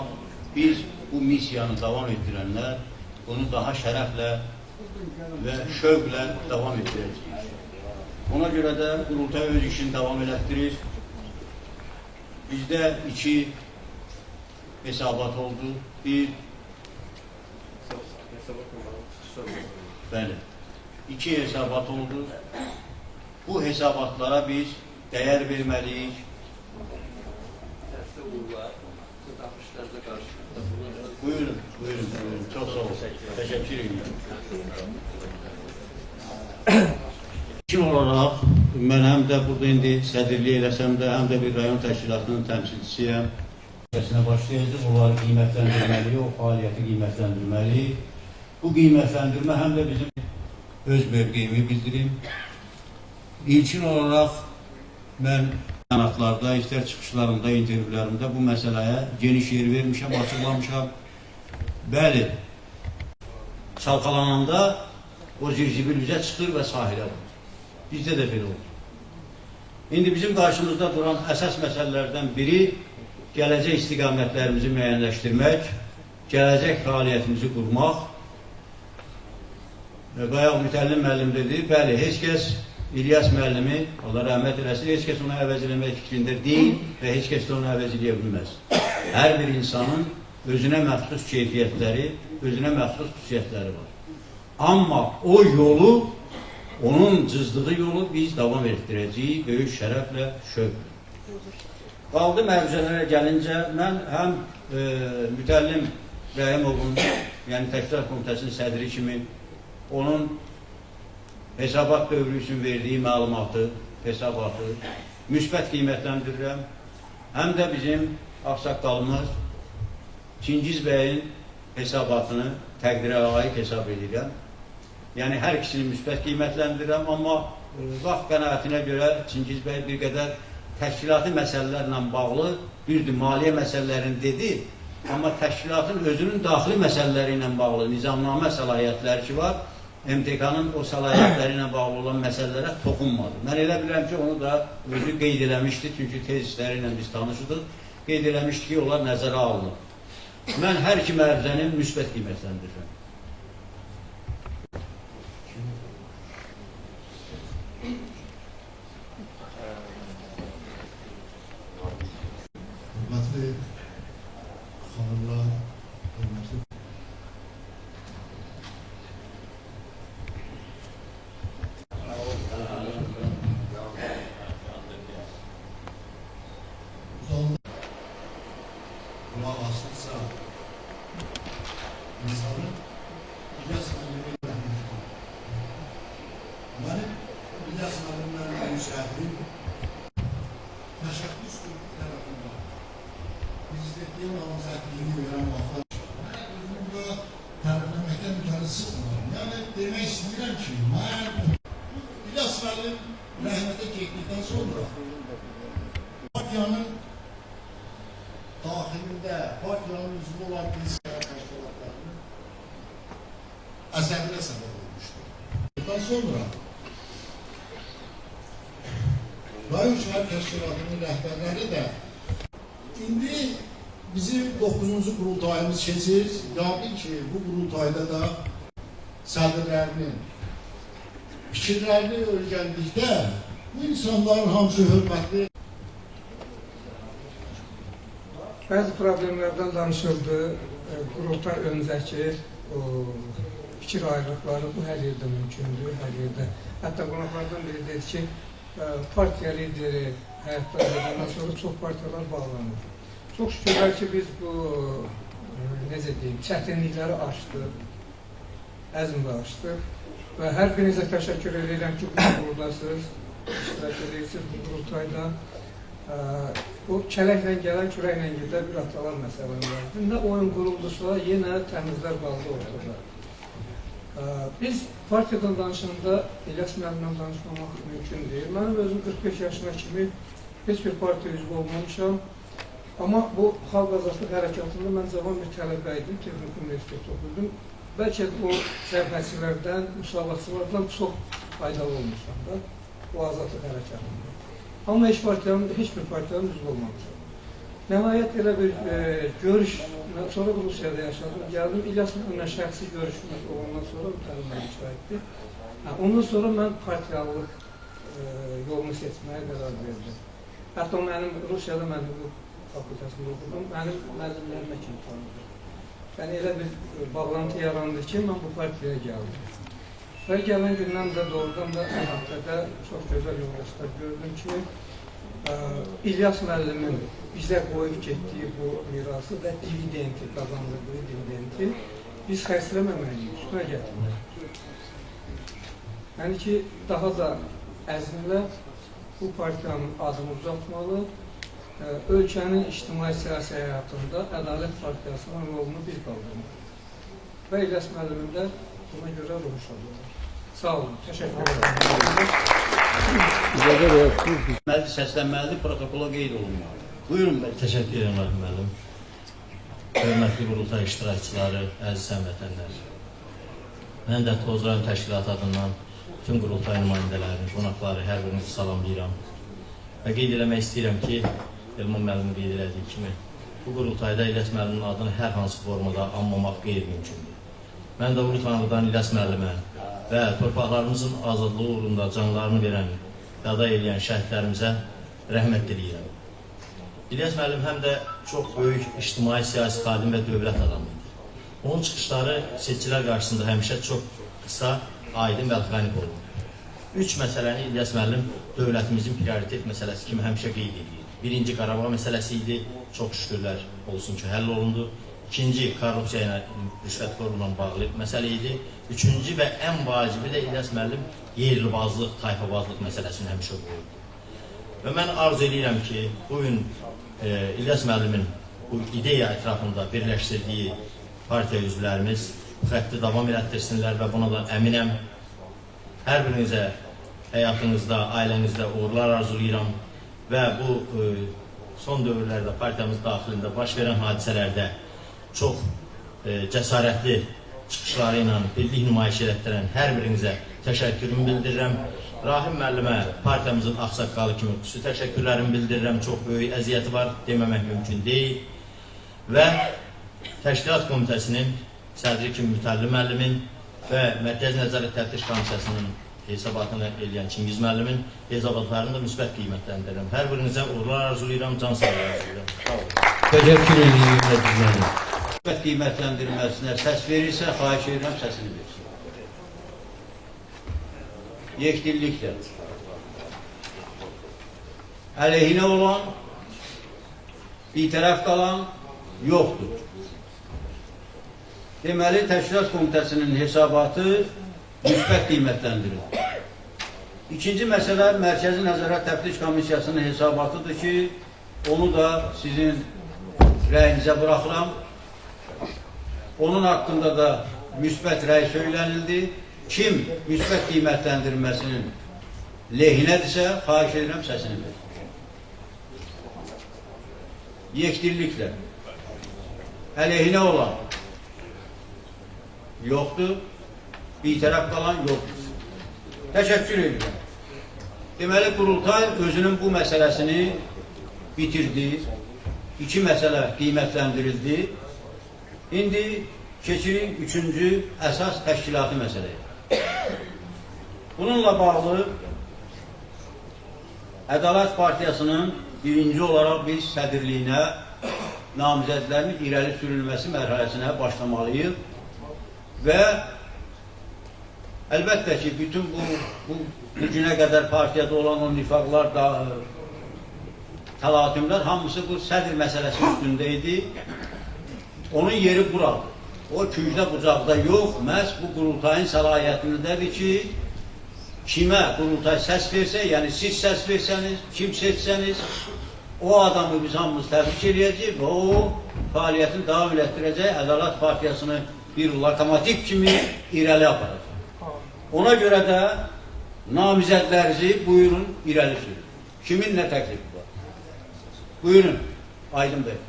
biz bu missiyanı davam etdirənlər bunu daha şərəflə və şövqlə davam etdirəcəyik. Ona görə də qurultay öz işini davam elətdirir. Bizdə 2 hesabat oldu. Bir, bəli, 2 hesabat oldu. Bu hesabatlara biz dəyər verməliyik. Buyurun, buyurun, buyurun. Çox sağ olun. Təşəkkür edirəm. İlkin olaraq, mən həm də burada indi sədrlik eləsəm də, həm də bir rayon təşkilatının təmsilçisiyəm. Başlayacaq, onları qiymətləndirməliyik, o fəaliyyəti qiymətləndirməliyik. Bu qiymətləndirmə həm də bizim öz mövqeyimi bildirim. İlkin olaraq mən bəyanatlarda, istər çıxışlarımda, intervyularımda bu məsələyə geniş yer vermişəm, açıqlamışam. Bəli, çalkalananda o zirzibil üzə çıxır və sahilə vurur. Bizdə də belə oldu. İndi bizim qarşımızda duran əsas məsələlərdən biri gələcək istiqamətlərimizi müəyyənləşdirmək, gələcək fəaliyyətimizi qurmaq. Bayaq Mütəllim müəllim dedi, bəli, heç kəs İlyas müəllimi, Allah rəhmət eləsin, heç kəs onu əvəz eləmək fikrində deyil və heç kəs də onu əvəz eləyə bilməz. Hər bir insanın özünə məxsus keyfiyyətləri, özünə məxsus xüsusiyyətləri var. Amma o yolu, onun cızdığı yolu biz davam etdirəcəyik böyük şərəflə, şövqlə. Qaldı məruzələrə gəlincə, mən həm Mütəllim Rəhimovun, yəni Təşkilat Komitəsinin sədri kimi onun hesabat dövrü üçün verdiyi məlumatı, hesabatı müsbət qiymətləndirirəm. Həm də bizim ağsaqqalımız Çingiz bəyin hesabatını təqdirə layiq hesab edirəm. Yəni hər ikisini müsbət qiymətləndirirəm, amma vaxt qənaətinə görə Çingiz bəy bir qədər təşkilati məsələlərlə bağlı, düzdür, maliyyə məsələlərini dedi, amma təşkilatın özünün daxili məsələləri ilə bağlı nizamnamə səlahiyyətləri ki var, MTK-nın o səlahiyyətləri ilə bağlı olan məsələlərə toxunmadı. Mən elə bilirəm ki, onu da özü qeyd eləmişdi, çünki tezisləri ilə biz tanışıdıq, qeyd eləmişdi ki, onlar nəzərə alınıb. Mən hər iki məruzəni müsbət qiymətləndirirəm. Hörmətli xanımlar, hörmətli qulaq asdıqsa insanı İlyas müəllimi rəhmətli. Mənim İlyas müəllimlə ünsiyyətim təşəbbüs tərəfindən prezidentliyə namizədliyini verən vaxtlar mən özümü burada tərifləməkdən imkanı sıxmıram. Yəni demək istəyirəm ki, mən İlyas müəllim rəhmətə getdikdən sonra partiyanın daxilində, partiyanın üzvü olan insan təşkilatlarının əsəbinə səbəb olmuşdur. Bundan sonra rayon şəhər təşkilatının rəhbərləri də indi bizim 9-cu qurultayımız keçir. Yəqin ki, bu qurultayda da sədrlərinin fikirlərini öyrəndikdə bu insanların hamısı hörmətli. Bəzi problemlərdən danışıldı. Qurultay öncəki fikir ayrılıqları bu hər yerdə mümkündür, hər yerdə. Hətta qonaqlardan biri dedi ki, partiya lideri həyatdan gedəndən sonra çox partiyalar bağlanır. Çox şükürlər ki, biz bu, necə deyim, çətinlikləri aşdıq, əzmlə aşdıq və hər birinizə təşəkkür edirəm ki, buradasınız, iştirak edirsiniz bu qurultayda. O kələklə gələn, kürəklə gedən bir atalar məsələni vardı. Nə oyun quruldusa, yenə təmizlər qaldı ortada. Biz partiyadan danışanda İlyas müəllimdən danışmamaq mümkün deyil. Mənim özüm 45 yaşına kimi heç bir partiya üzvü olmamışam. Amma bu Xalq Azadlıq Hərəkatında mən cavan bir tələbə idim, Texnik Universitetdə oxuyurdum. Bəlkə o cəbhəçilərdən, müsavatçılardan çox faydalı olmuşam da o Azadlıq Hərəkatında. Amma heç bir partiyanın üzvü olmamışam. Nəhayət elə bir görüş, sonra Rusiyada yaşadım, gəldim, İlyas müəllimlə şəxsi görüşümüz olandan sonra mütəlim mənim şahiddir. Ondan sonra mən partiyalılıq yolunu seçməyə qərar verdim. Hətta mənim Rusiyada mən hüquq fakültəsində oxudum, mənim müəllimlərimə kimi tanıdım. Yəni elə bir bağlantı yarandı ki, mən bu partiyaya gəldim. Və gələn gündən də doğrudan da həftədə çox gözəl yoldaşlar gördüm ki, İlyas müəllimin bizə qoyub getdiyi bu mirası və dividenti, qazandırdığı dividenti biz xərcləməməliyik, üstünə gətirməliyik. Yəni ki, daha da əzmlə bu partiyanın adını uzatmalı, ölkənin ictimai-siyasi həyatında Ədalət Partiyasının rolunu bir qaldırmalı. Və İlyas müəllimin də buna görə ruhu şad olar. Sağ olun, təşəkkür ederim. Səslənməlidir, protokola qeyd olunmalıdır. Buyurun bəy. Təşəkkür edirəm Rahim müəllim. Hörmətli qurultay iştirakçıları, əziz həmvətənlər. Mən də Tovuz rayon təşkilatı adından bütün qurultay nümayəndələrini, qonaqları, hər birinizi salamlayıram. Və qeyd eləmək istəyirəm ki, Elman müəllimin qeyd elədiyi kimi, bu qurultayda İlyas müəllimin adını hər hansı formada anmamaq qeyri-mümkündür. Mən də Ulu Tanrıdan İlyas müəllimə və torpaqlarımızın azadlığı uğrunda canlarını verən, fəda eləyən şəhidlərimizə rəhmət diləyirəm. İlyas müəllim həm də çox böyük ictimai, siyasi xadim və dövlət adamı idi. Onun çıxışları seçicilər qarşısında həmişə çox qısa, aydın və lakonik olurdu. Üç məsələni İlyas müəllim dövlətimizin prioritet məsələsi kimi həmişə qeyd edirdi. Birinci, Qarabağ məsələsi idi, çox şükürlər olsun ki, həll olundu. İkinci, korrupsiya ilə, rüşvətxorluqla bağlı məsələ idi. Üçüncü və ən vacibi də İlyas müəllim yerlibazlıq, tayfabazlıq məsələsini həmişə qoyurdu. Və mən arzu edirəm ki, bugün İlyas müəllimin bu ideya ətrafında birləşdirdiyi partiya üzvlərimiz bu xətti davam elətdirsinlər və buna da əminəm. Hər birinizə həyatınızda, ailənizdə uğurlar arzulayıram və bu son dövrlərdə partiyamız daxilində baş verən hadisələrdə çox cəsarətli çıxışları ilə birlik nümayiş elətdirən hər birinizə təşəkkürümü bildirirəm. Rahim müəllimə partiyamızın ağsaqqalı kimi xüsusi təşəkkürlərimi bildirirəm. Çox böyük əziyyəti var, deməmək mümkün deyil. Və Təşkilat Komitəsinin sədri kimi Mütəllim müəllimin və Mərkəz Nəzarət Təftiş Komissiyasının hesabatını eləyən Çingiz müəllimin hesabatlarını da müsbət qiymətləndirirəm. Hər birinizə uğurlar arzulayıram, can sağlığı arzulayıram. Sağ olun. Təşəkkür edirəm Əziz müəllim. Müsbət qiymətləndirilməsinə səs verirsə, xahiş edirəm səsini versin. Yekdilliklə. Əleyhinə olan, bitərəf qalan yoxdur. Deməli, Təşkilat Komitəsinin hesabatı müsbət qiymətləndirilir. İkinci məsələ Mərkəzi Nəzarət Təftiş Komissiyasının hesabatıdır ki, onu da sizin rəyinizə buraxıram. Onun haqqında da müsbət rəy söylənildi. Kim müsbət qiymətləndirilməsinin lehinədirsə, xahiş edirəm səsini versin. Yekdilliklə. Əleyhinə olan yoxdur, bitərəf qalan yoxdur. Təşəkkür edirəm. Deməli, Qurultay özünün bu məsələsini bitirdi. İki məsələ qiymətləndirildi. İndi keçirik üçüncü əsas təşkilati məsələyə. Bununla bağlı Ədalət Partiyasının birinci olaraq biz sədrliyinə namizədlərin irəli sürülməsi mərhələsinə başlamalıyıq və əlbəttə ki, bütün bu günə qədər partiyada olan o nifaqlar, təlatümlər hamısı bu sədr məsələsi üstündə idi. Onun yeri buradır. O küncdə bucaqda yox, məhz bu qurultayın səlahiyyətindədir ki, kimə qurultay səs versə, yəni siz səs versəniz, kim seçsəniz, o adamı biz hamımız təbrik eləyəcəyik və o fəaliyyətini davam elətdirəcək, Ədalət Partiyasını bir lokomotiv kimi irəli aparacaq. Ona görə də namizədlərinizi buyurun, irəli sürün. Kimin nə təklifi var? Buyurun, Aydın bəy.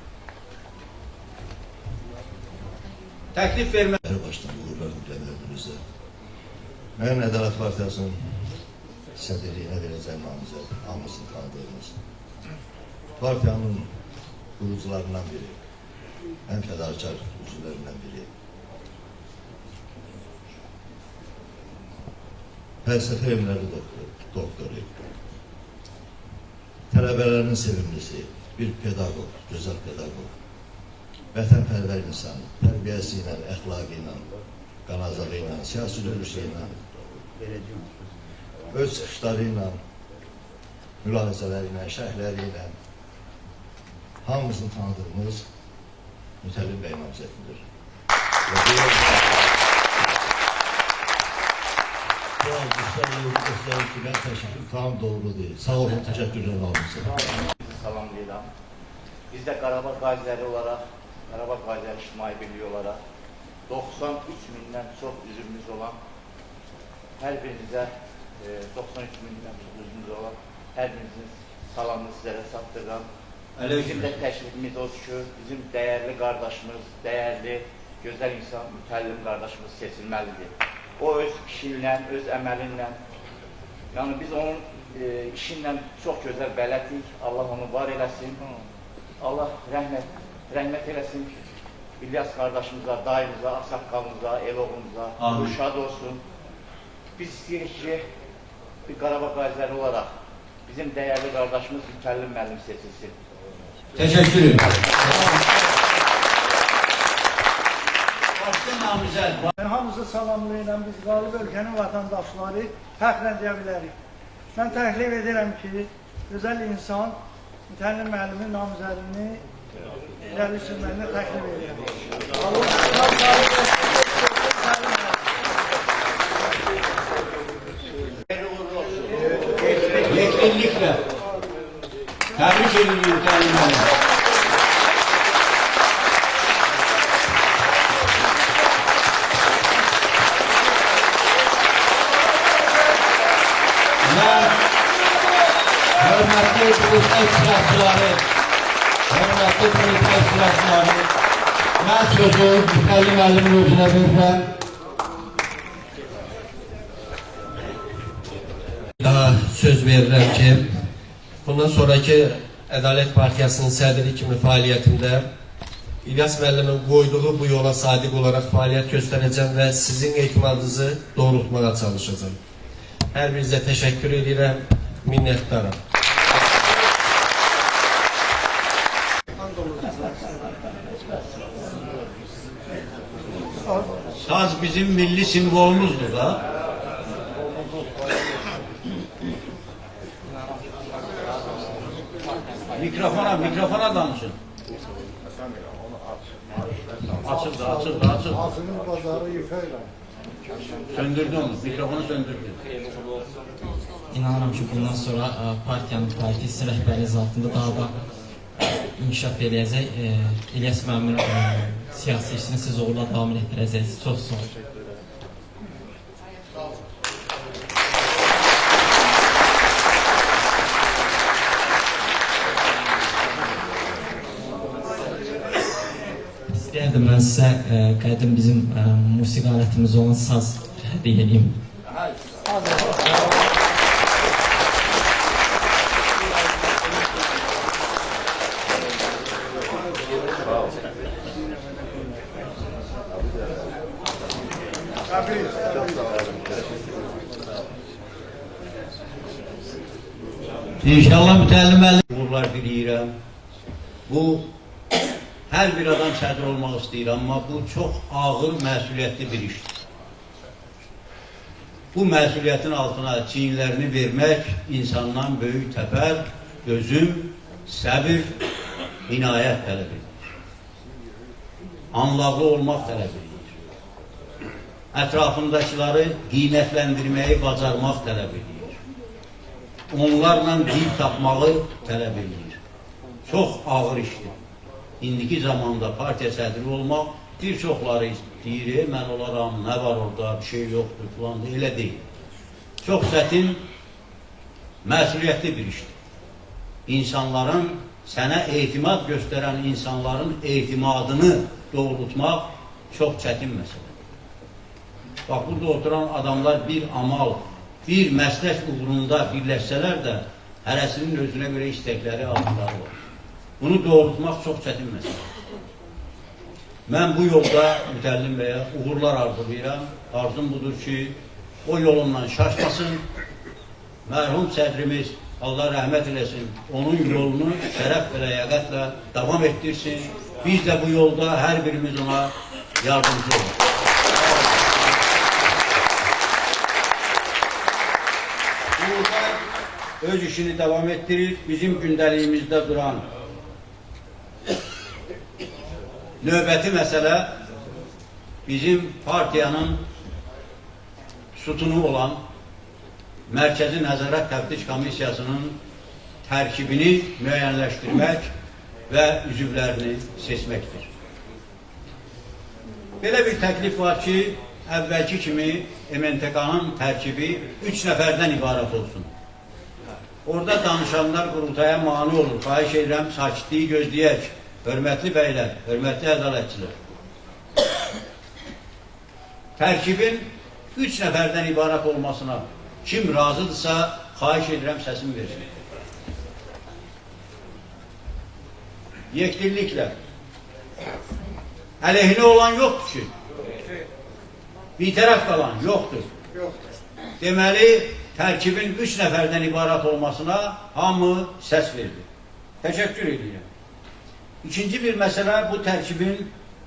Təklif vermə... Hər başdan uğurlar diləyirəm hepinizə. Mənim Ədalət Partiyasının sədrliyinə verəcəyim namizəd, hamısını tanıdığımız partiyanın qurucularından biri, ən fədakar üzvlərindən biri, fəlsəfə elmləri doktoru, tələbələrinin sevimlisi, bir pedaqoq, gözəl pedaqoq, vətənpərvər insan, tərbiyəsi ilə, əxlaqı ilə, qanazağı ilə, siyasi görüşü ilə, öz çıxışları ilə, mülahizələri ilə, şərhləri ilə hamımızın tanıdığımız Mütəllim bəy namizədidir. Bu alqışlar göstərir ki, mən təşəkkür tam doğru deyil. Sağ olun, təşəkkürlər hamınıza. Salamlayıram. Biz də Qarabağ qaziləri olaraq, Qarabağ Qaziləri İctimai Birliyi olaraq 93 mindən çox üzvümüz olan hər birinizə 93 mindən çox üzvümüz olan hər birinizin salamını sizlərə çatdırıram. Bizim də təklifimiz odur ki, bizim dəyərli qardaşımız, dəyərli, gözəl insan, mütəllim qardaşımız seçilməlidir. O öz işi ilə, öz əməli ilə, yəni biz onun işi ilə çox gözəl bələdik. Allah onu var eləsin. Allah rəhmət eləsin İlyas qardaşımıza, dayımıza, ağsaqqalımıza, el oğlumuza, şad olsun. Biz istəyirik ki, bir Qarabağ qaziləri olaraq bizim dəyərli qardaşımız Mütəllim müəllim seçilsin. Təşəkkür edirəm. Başqa namizəd. Mən hamınızı salamlayıram. Biz qalib ölkənin vətəndaşları fəxrən deyə bilərik. Mən təklif edirəm ki, gözəl insan Mütəllim müəllimin namizədini irəli sürməyini təklif edirəm. Yekdilliklə. Təbrik edirik Mütəllim müəllim. Hörmətli qurultay iştirakçıları, hörmətli qurultay iştirakçıları, mən sözü Mütəlli müəllimin özünə verirəm. Daha söz verirəm ki, bundan sonraki Ədalət Partiyasının sədri kimi fəaliyyətimdə İlyas müəllimin qoyduğu bu yola sadiq olaraq fəaliyyət göstərəcəm və sizin etimadınızı doğrultmağa çalışacağam. Hər birinizə təşəkkür edirəm, minnətdaram. Saz bizim milli simbolumuzdur da. Mikrofona danışın. Açıldı, açıldı, açıldı. Ağzının bazarı yıkayla. Söndürdü onu, mikrofonu söndürdü. İnanıram ki, bundan sonra partiyanın fəaliyyəti rəhbərliyi altında daha da inkişaf eləyəcək. İlyas müəllimin siyasi işini siz uğurla davam etdirəcəksiniz. Çox sağ olun. İstəyərdim mən sizə qədim bizim musiqi alətimiz olan saz hədiyyə edeyim. İnşallah Mütəlli müəllim uğurlar diləyirəm. Bu hər bir adam sədr olmaq istəyir, amma bu çox ağır, məsuliyyətli bir işdir. Bu məsuliyyətin altına çiyinlərini vermək insandan böyük təpər, dözüm, səbir, inayət tələb edir. Anlaqlı olmaq tələb edir. Ətrafındakıları qiymətləndirməyi bacarmaq tələb edir. Onlarla dil tapmağı tələb edir. Çox ağır işdir. İndiki zamanda partiya sədri olmaq bir çoxları deyir, mən olaram, nə var orada, bir şey yoxdur, filan, elə deyil. Çox çətin, məsuliyyətli bir işdir. İnsanların, sənə etimad göstərən insanların etimadını doğrultmaq çox çətin məsələdir. Bax, burada oturan adamlar bir amal, bir məslək uğrunda birləşsələr də, hərəsinin özünə görə istəkləri, arzuları var. Bunu doğrultmaq çox çətin məsələdir. Mən bu yolda Mütəllim bəyə uğurlar arzulayıram. Arzum budur ki, o yolundan şaşmasın. Mərhum sədrimiz, Allah rəhmət eləsin, onun yolunu şərəf və ləyaqətlə davam etdirsin. Biz də bu yolda hər birimiz ona yardımcı olaq. Burada öz işini davam etdirir. Bizim gündəliyimizdə duran növbəti məsələ bizim partiyanın sütunu olan Mərkəzi Nəzarət Təftiş Komissiyasının tərkibini müəyyənləşdirmək və üzvlərini seçməkdir. Belə bir təklif var ki, əvvəlki kimi MNTK-nın tərkibi 3 nəfərdən ibarət olsun. Orada danışanlar qurultaya mane olur. Xahiş edirəm, sakitliyi gözləyək. Hörmətli bəylər, hörmətli ədalətçilər. Tərkibin 3 nəfərdən ibarət olmasına kim razıdırsa, xahiş edirəm, səsini versin. Yekdilliklə. Əleyhinə olan yoxdur ki. Bir tərəf qalan yoxdur. Deməli, tərkibin 3 nəfərdən ibarət olmasına hamı səs verdi. Təşəkkür edirəm. İkinci bir məsələ bu tərkibin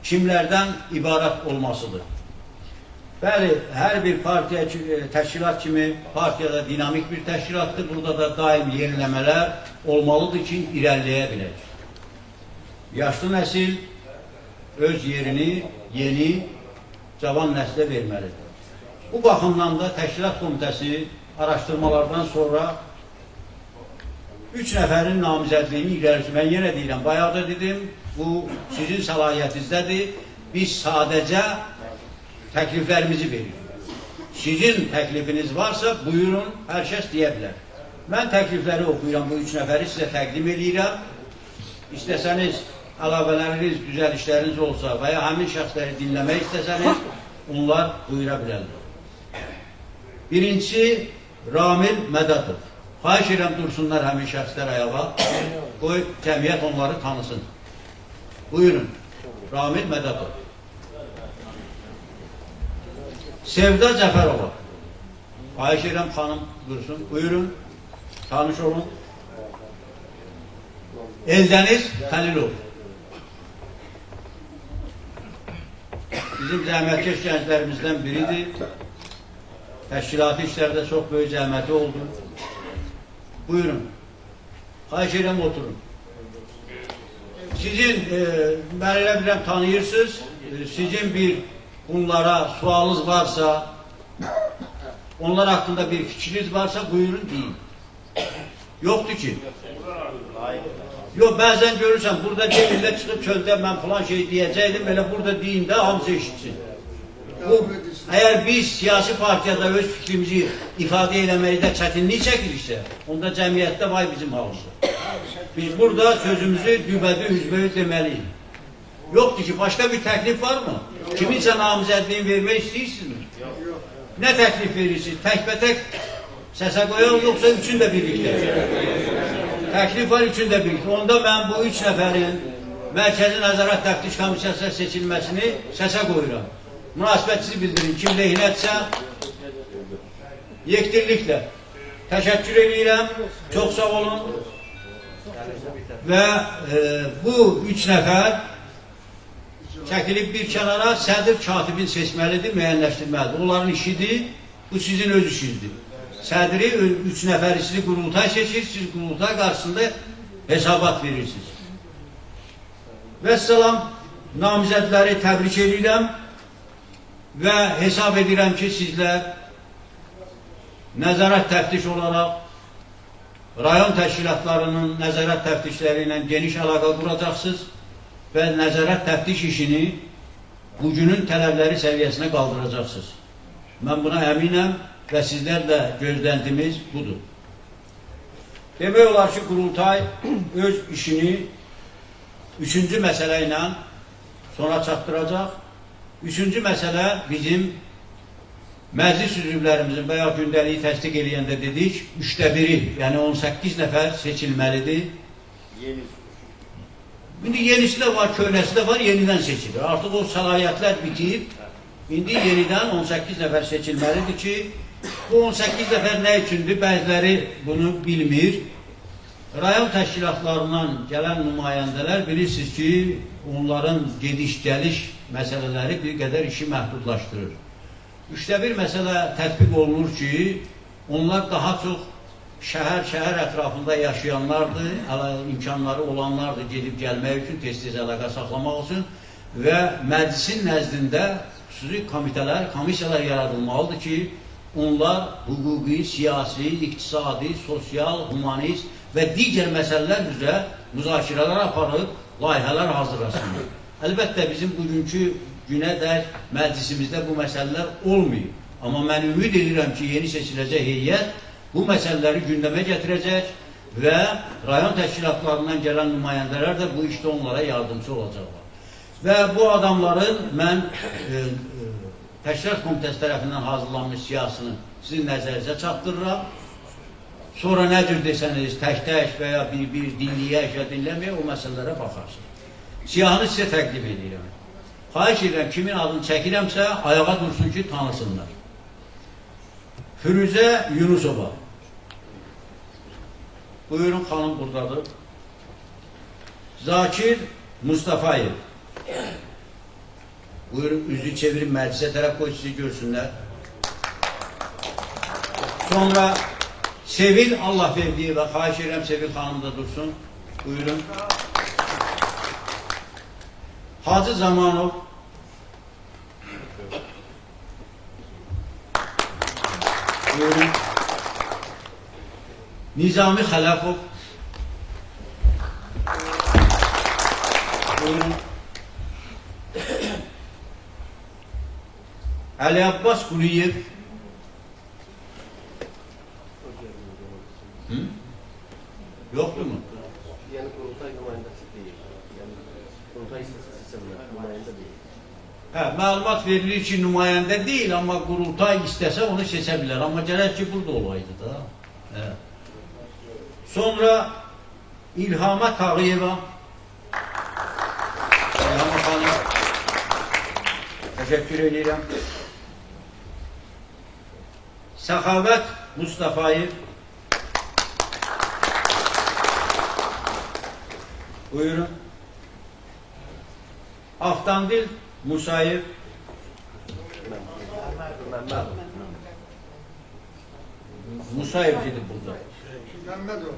kimlərdən ibarət olmasıdır. Bəli, hər bir partiya, təşkilat kimi partiyada dinamik bir təşkilatdır. Burada da daim yeniləmələr olmalıdır ki, irəliləyə bilək. Yaşlı nəsil öz yerini yeni cavan nəslə verməlidir. Bu baxımdan da təşkilat komitəsi araşdırmalardan sonra 3 nəfərin namizədliyini irəli sürür. Mən yenə deyirəm, bayaq da dedim, bu sizin səlahiyyətinizdədir. Biz sadəcə təkliflərimizi veririk. Sizin təklifiniz varsa, buyurun, hər kəs deyə bilər. Mən təklifləri oxuyuram, bu 3 nəfəri sizə təqdim eləyirəm. İstəsəniz, əlavələriniz, düzəlişləriniz olsa və ya həmin şəxsləri dinləmək istəsəniz, onlar buyura bilərlər. Birincisi, Ramil Mədətov. Xahiş edirəm, dursunlar həmin şəxslər ayağa. Qoy, cəmiyyət onları tanısın. Buyurun, Ramil Mədətov. Sevda Cəfərova. Xahiş edirəm, xanım dursun. Buyurun, tanış olun. Eldəniz Xəlilov. Bizim zəhmətkeş gənclərimizdən biridir. Təşkilati işlərdə çox böyük zəhməti oldu. Buyurun. Xahiş edirəm, oturun. Sizin, mən elə bilirəm, tanıyırsınız. Sizin bir bunlara sualınız varsa, onlar haqqında bir fikriniz varsa, buyurun deyin. Yoxdur ki. Yox, bəzən görürsən, burada deyirlər, çıxıb çöldə mən filan şey deyəcəkdim, elə burada deyin də hamısı eşitsin. Bu, əgər biz siyasi partiyada öz fikrimizi ifadə eləməkdə çətinlik çəkiriksə, onda cəmiyyətdə vay bizim halımızda. Biz burada sözümüzü dübədi, üzbəüz deməliyik. Yoxdur ki, başqa bir təklif var mı? Kiminsə namizədliyini vermək istəyirsinizmi? Nə təklif verirsiniz? Təkbətək səsə qoyaq, yoxsa üçün də birlikdə? Təklif var, üçün də birlikdə. Onda mən bu 3 nəfərin Mərkəzi Nəzarət Təftiş Komissiyasına seçilməsini səsə qoyuram. Münasibət sizi bildirin. Kim lehinətsə, yekdirliklə. Təşəkkür edirəm. Çox sağ olun. Və bu 3 nəfər çəkilib bir kənara, sədr katibin seçməlidir, müəyyənləşdirməlidir. Onların işidir, bu sizin öz işinizdir. Sədri 3 nəfəri sizi qurultay seçir, siz qurultay qarşısında hesabat verirsiniz. Vəssalam, namizədləri təbrik edirəm və hesab edirəm ki, sizlər nəzarət təftiş olaraq rayon təşkilatlarının nəzarət təftişləri ilə geniş əlaqə quracaqsınız və nəzarət təftiş işini bugünün tələbləri səviyyəsinə qaldıracaqsınız. Mən buna əminəm və sizlərlə gözləntimiz budur. Demək olar ki, qurultay öz işini üçüncü məsələ ilə sona çatdıracaq. Üçüncü məsələ bizim məclis üzvlərimizin bayaq gündəliyi təsdiq eləyəndə dedik, 3də 1-i, yəni 18 nəfər seçilməlidir. İndi yenisi də var, köhnəsi də var, yenidən seçilir. Artıq o səlahiyyətlər bitib, indi yenidən 18 nəfər seçilməlidir ki, bu 18 nəfər nə üçündür? Bəziləri bunu bilmir. Rayon təşkilatlarından gələn nümayəndələr bilirsiniz ki, onların gediş-gəliş məsələləri bir qədər işi məhdudlaşdırır. 3də 1 məsələ tətbiq olunur ki, onlar daha çox şəhər ətrafında yaşayanlardır, imkanları olanlardır gedib gəlmək üçün, tez-tez əlaqə saxlamaq üçün və məclisin nəzdində xüsusi komitələr, komissiyalar yaradılmalıdır ki, onlar hüquqi, siyasi, iqtisadi, sosial, humanist və digər məsələlər üzrə müzakirələr aparıb, layihələr hazırlasınlar. Əlbəttə, bizim bugünkü günə dək məclisimizdə bu məsələlər olmayıb. Amma mən ümid edirəm ki, yeni seçiləcək heyət bu məsələləri gündəmə gətirəcək və rayon təşkilatlarından gələn nümayəndələr də bu işdə onlara yardımcı olacaqlar. Və bu adamların mən təşkilat komitəsi tərəfindən hazırlanmış siyahısını sizin nəzərinizə çatdırıram. Sonra nə cür desəniz, tək-tək və ya bir-bir dinləyək ya dinləməyək, o məsələlərə baxarsınız. Siyahını sizə təqdim edirəm. Xahiş edirəm, kimin adını çəkirəmsə, ayağa dursun ki, tanısınlar. Firuzə Yunusova. Buyurun, xanım buradadır. Zakir Mustafayev. Buyurun, üzü çevirin, məclisə tərəf qoy, sizi görsünlər. Sonra Sevil Allahverdiyeva. Xahiş edirəm, Sevil xanım da dursun. Buyurun. Hacı Zamanov. Buyurun. Nizami Xələfov. Buyurun. Əli Abbas Quliyev. Yoxdurmu? Yəni qurultay nümayəndəsi deyil. Yəni qurultay istəsə seçə bilər, nümayəndə deyil. Hə, məlumat verilir ki, nümayəndə deyil, amma qurultay istəsə onu seçə bilər. Amma gərək ki, burada olaydı da. Hə. Sonra İlhamə Tağıyeva. İlhamə xanım. Təşəkkür edirəm. Səxavət Mustafayev. Buyurun. Aftandil Musayev. Musayev gedib burada. Məmmədov.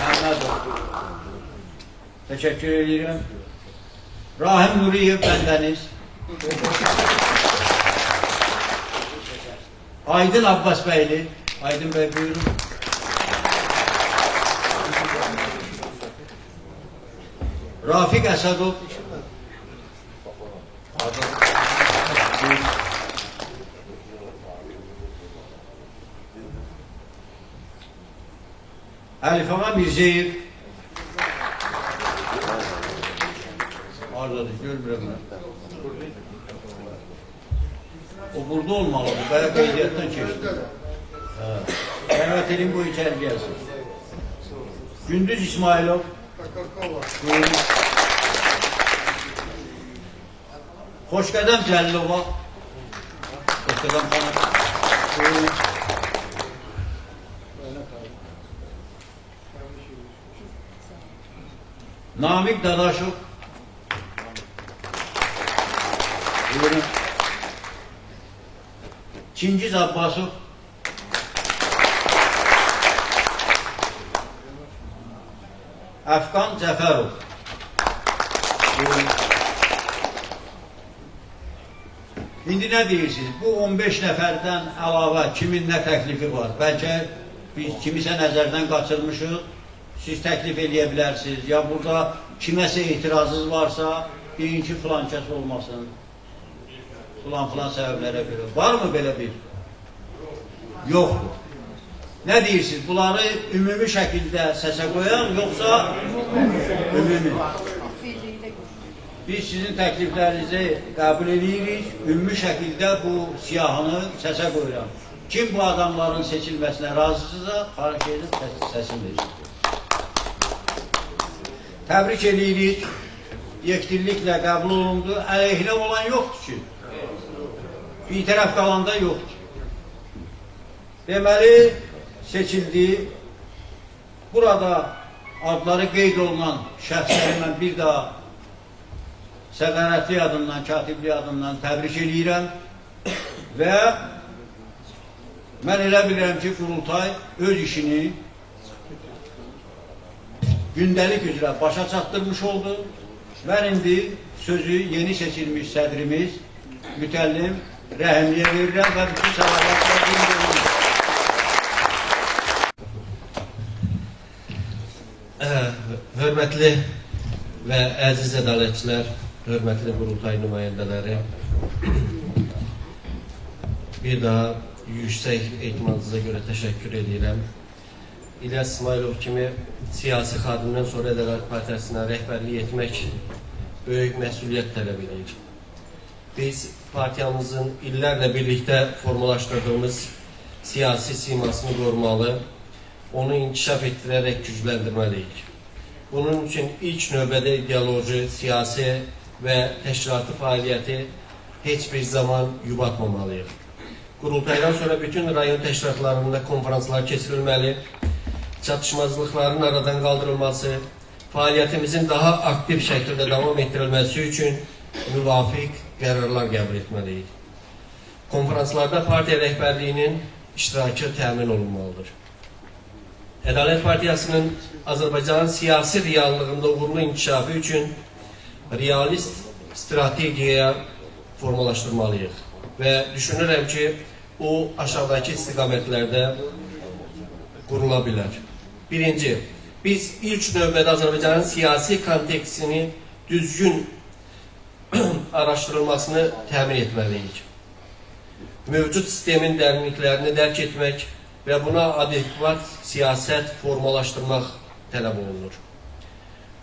Məmmədov. Təşəkkür edirəm. Rahim Nuriyev bəndəniz. Aydın Abbasbəyli. Aydın bəy buyurun. Rafiq Əsədov. Əlif ağa Mirzəyev. Haradadır, görmürəm mən. O burada olmalıdır, bəyə qeydiyyatdan keçdi. Hə. Dəvət edin, bu içəri gəlsin. Gündüz İsmailov. Buyurun. Xoşqədəm Cəlilova. Xoşqədəm xanım. Buyurun. Namiq Dadaşov. Buyurun. Çingiz Abbasov. Əfqan Cəfərov. Buyurun. İndi nə deyirsiniz? Bu 15 nəfərdən əlavə kimin nə təklifi var? Bəlkə biz kimisə nəzərdən qaçırmışıq, siz təklif eləyə bilərsiniz. Ya burada kiməsə etirazınız varsa, deyin ki, filan kəs olmasın. Filan-filan səbəblərə görə. Varmı belə bir? Yoxdur. Nə deyirsiniz? Bunları ümumi şəkildə səsə qoyaq, yoxsa ümumi? Biz sizin təkliflərinizi qəbul edirik, ümumi şəkildə bu siyahını səsə qoyuram. Kim bu adamların seçilməsinə razısıza, xahiş edib səsini versin. Təbrik edirik, yekdilliklə qəbul olundu. Əleyhinə olan yoxdur ki. Bir tərəf qalanda yoxdur. Deməli, seçildi. Burada adları qeyd olunan şəxsləri mən bir daha sədərətli adından, katiblik adından təbrik eləyirəm və mən elə bilirəm ki, qurultay öz işini gündəlik üzrə başa çatdırmış oldu. Mən indi sözü yeni seçilmiş sədrimiz Mütəllim Rəhimliyə verirəm və bütün səlavatlar göndərirəm. Hörmətli və əziz ədalətçilər, hörmətli qurultay nümayəndələri, bir daha yüksək etimadınıza görə təşəkkür edirəm. İlyas İsmayılov kimi siyasi xadimdən sonra Ədalət Partiyasına rəhbərlik etmək böyük məsuliyyət tələb edir. Biz partiyamızın illərlə birlikdə formalaşdırdığımız siyasi simasını qorumalı, onu inkişaf etdirərək gücləndirməliyik. Bunun üçün ilk növbədə ideoloji, siyasi və təşkilati fəaliyyəti heç bir zaman yubatmamalıyıq. Qurultaydan sonra bütün rayon təşkilatlarında konferanslar keçirilməli, çatışmazlıqların aradan qaldırılması, fəaliyyətimizin daha aktiv şəkildə davam etdirilməsi üçün müvafiq qərarlar qəbul etməliyik. Konferanslarda partiya rəhbərliyinin iştirakı təmin olunmalıdır. Ədalət Partiyasının Azərbaycanın siyasi reallığında uğurlu inkişafı üçün realist strategiyaya formalaşdırmalıyıq və düşünürəm ki, o aşağıdakı istiqamətlərdə qurula bilər. Birinci, biz ilk növbədə Azərbaycanın siyasi kontekstini düzgün araşdırılmasını təmin etməliyik. Mövcud sistemin dərinliklərini dərk etmək və buna adekvat siyasət formalaşdırmaq tələb olunur.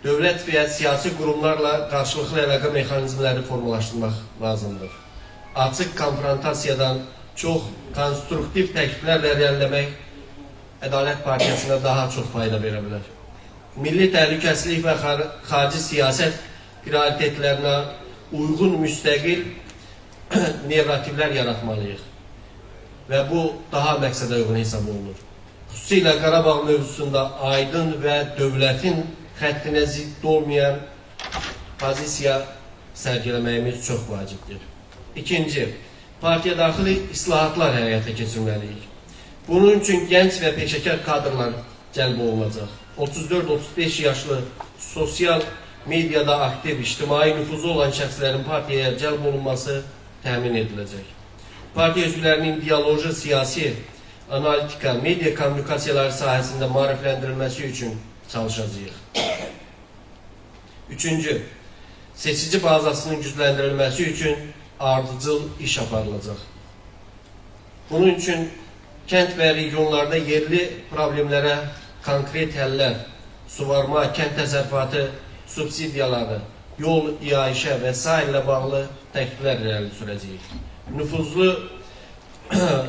Dövlət və siyasi qurumlarla qarşılıqlı əlaqə mexanizmləri formalaşdırmaq lazımdır. Açıq konfrontasiyadan çox konstruktiv təkliflərlə irəliləmək Ədalət Partiyasına daha çox fayda verə bilər. Milli təhlükəsizlik və xarici siyasət prioritetlərinə uyğun müstəqil narrativlər yaratmalıyıq və bu daha məqsədə uyğun hesab olunur. Xüsusilə Qarabağ mövzusunda aydın və dövlətin xəttinə zidd olmayan pozisiya sərgiləməyimiz çox vacibdir. İkinci, partiya daxili islahatlar həyata keçirməliyik. Bunun üçün gənc və peşəkar kadrlar cəlb olunacaq. 34-35 yaşlı sosial mediada aktiv, ictimai nüfuzu olan şəxslərin partiyaya cəlb olunması təmin ediləcək. Partiya üzvlərinin dialoji, siyasi, analitika, media kommunikasiyaları sahəsində maarifləndirilməsi üçün çalışacağıq. Üçüncü, seçici bazasının gücləndirilməsi üçün ardıcıl iş aparılacaq. Bunun üçün kənd və regionlarda yerli problemlərə konkret həllər, suvarma, kənd təsərrüfatı subsidiyaları, yol, iaşə və sairə ilə bağlı təkliflər irəli sürəcəyik. Nüfuzlu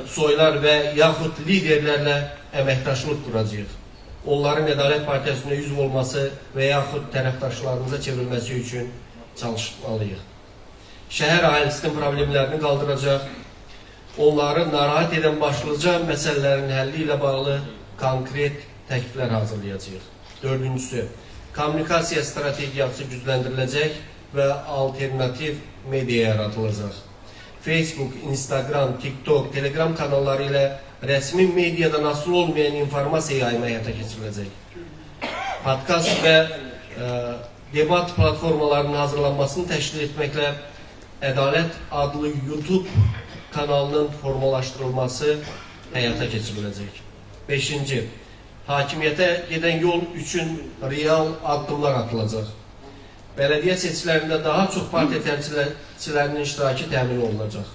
soylar və yaxud liderlərlə əməkdaşlıq quracağıq. Onların Ədalət Partiyasına üzv olması və yaxud tərəfdaşlarımıza çevrilməsi üçün çalışmalıyıq. Şəhər əhalisinin problemlərini qaldıracaq, onları narahat edən başlıca məsələlərin həlli ilə bağlı konkret təkliflər hazırlayacağıq. Dördüncüsü, kommunikasiya strategiyası gücləndiriləcək və alternativ media yaradılacaq. Facebook, Instagram, TikTok, Telegram kanalları ilə rəsmi mediadan asılı olmayan informasiya yayımı həyata keçiriləcək. Podkast və debat platformalarının hazırlanmasını təşkil etməklə Ədalət adlı YouTube kanalının formalaşdırılması həyata keçiriləcək. Beşinci, hakimiyyətə gedən yol üçün real addımlar atılacaq. Bələdiyyə seçkilərində daha çox partiya təmsilçilərinin iştirakı təmin olunacaq.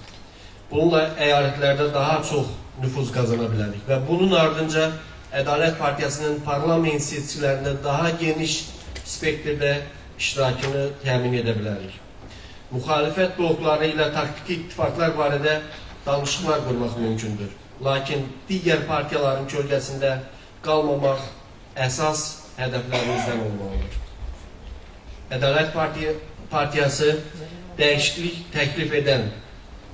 Bununla əyalətlərdə daha çox nüfuz qazana bilərik və bunun ardınca Ədalət Partiyasının parlament seçkilərində daha geniş spektrdə iştirakını təmin edə bilərik. Müxalifət blokları ilə taktiki ittifaqlar barədə danışıqlar qurmaq mümkündür. Lakin digər partiyaların kölgəsində qalmamaq əsas hədəflərimizdən olmalıdır. Ədalət Partiyası dəyişiklik təklif edən,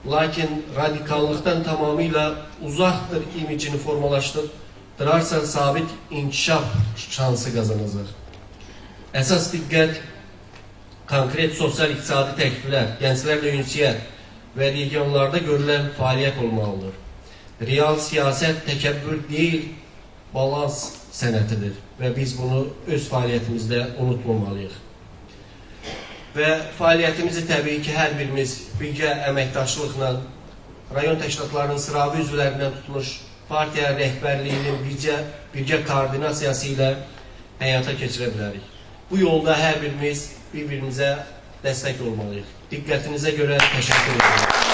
lakin radikallıqdan tamamilə uzaqdır imicini formalaşdırarsa sabit inkişaf şansı qazanacaq. Əsas diqqət konkret sosial-iqtisadi təkliflər, gənclərlə ünsiyyət və regionlarda görülən fəaliyyət olmalıdır. Real siyasət təkəbbür deyil, balans sənətidir və biz bunu öz fəaliyyətimizdə unutmamalıyıq. Və fəaliyyətimizi təbii ki, hər birimiz birgə əməkdaşlıqla, rayon təşkilatlarının sıravi üzvlərindən tutmuş partiya rəhbərliyinin birgə koordinasiyası ilə həyata keçirə bilərik. Bu yolda hər birimiz bir-birimizə dəstək olmalıyıq. Diqqətinizə görə təşəkkür edirəm.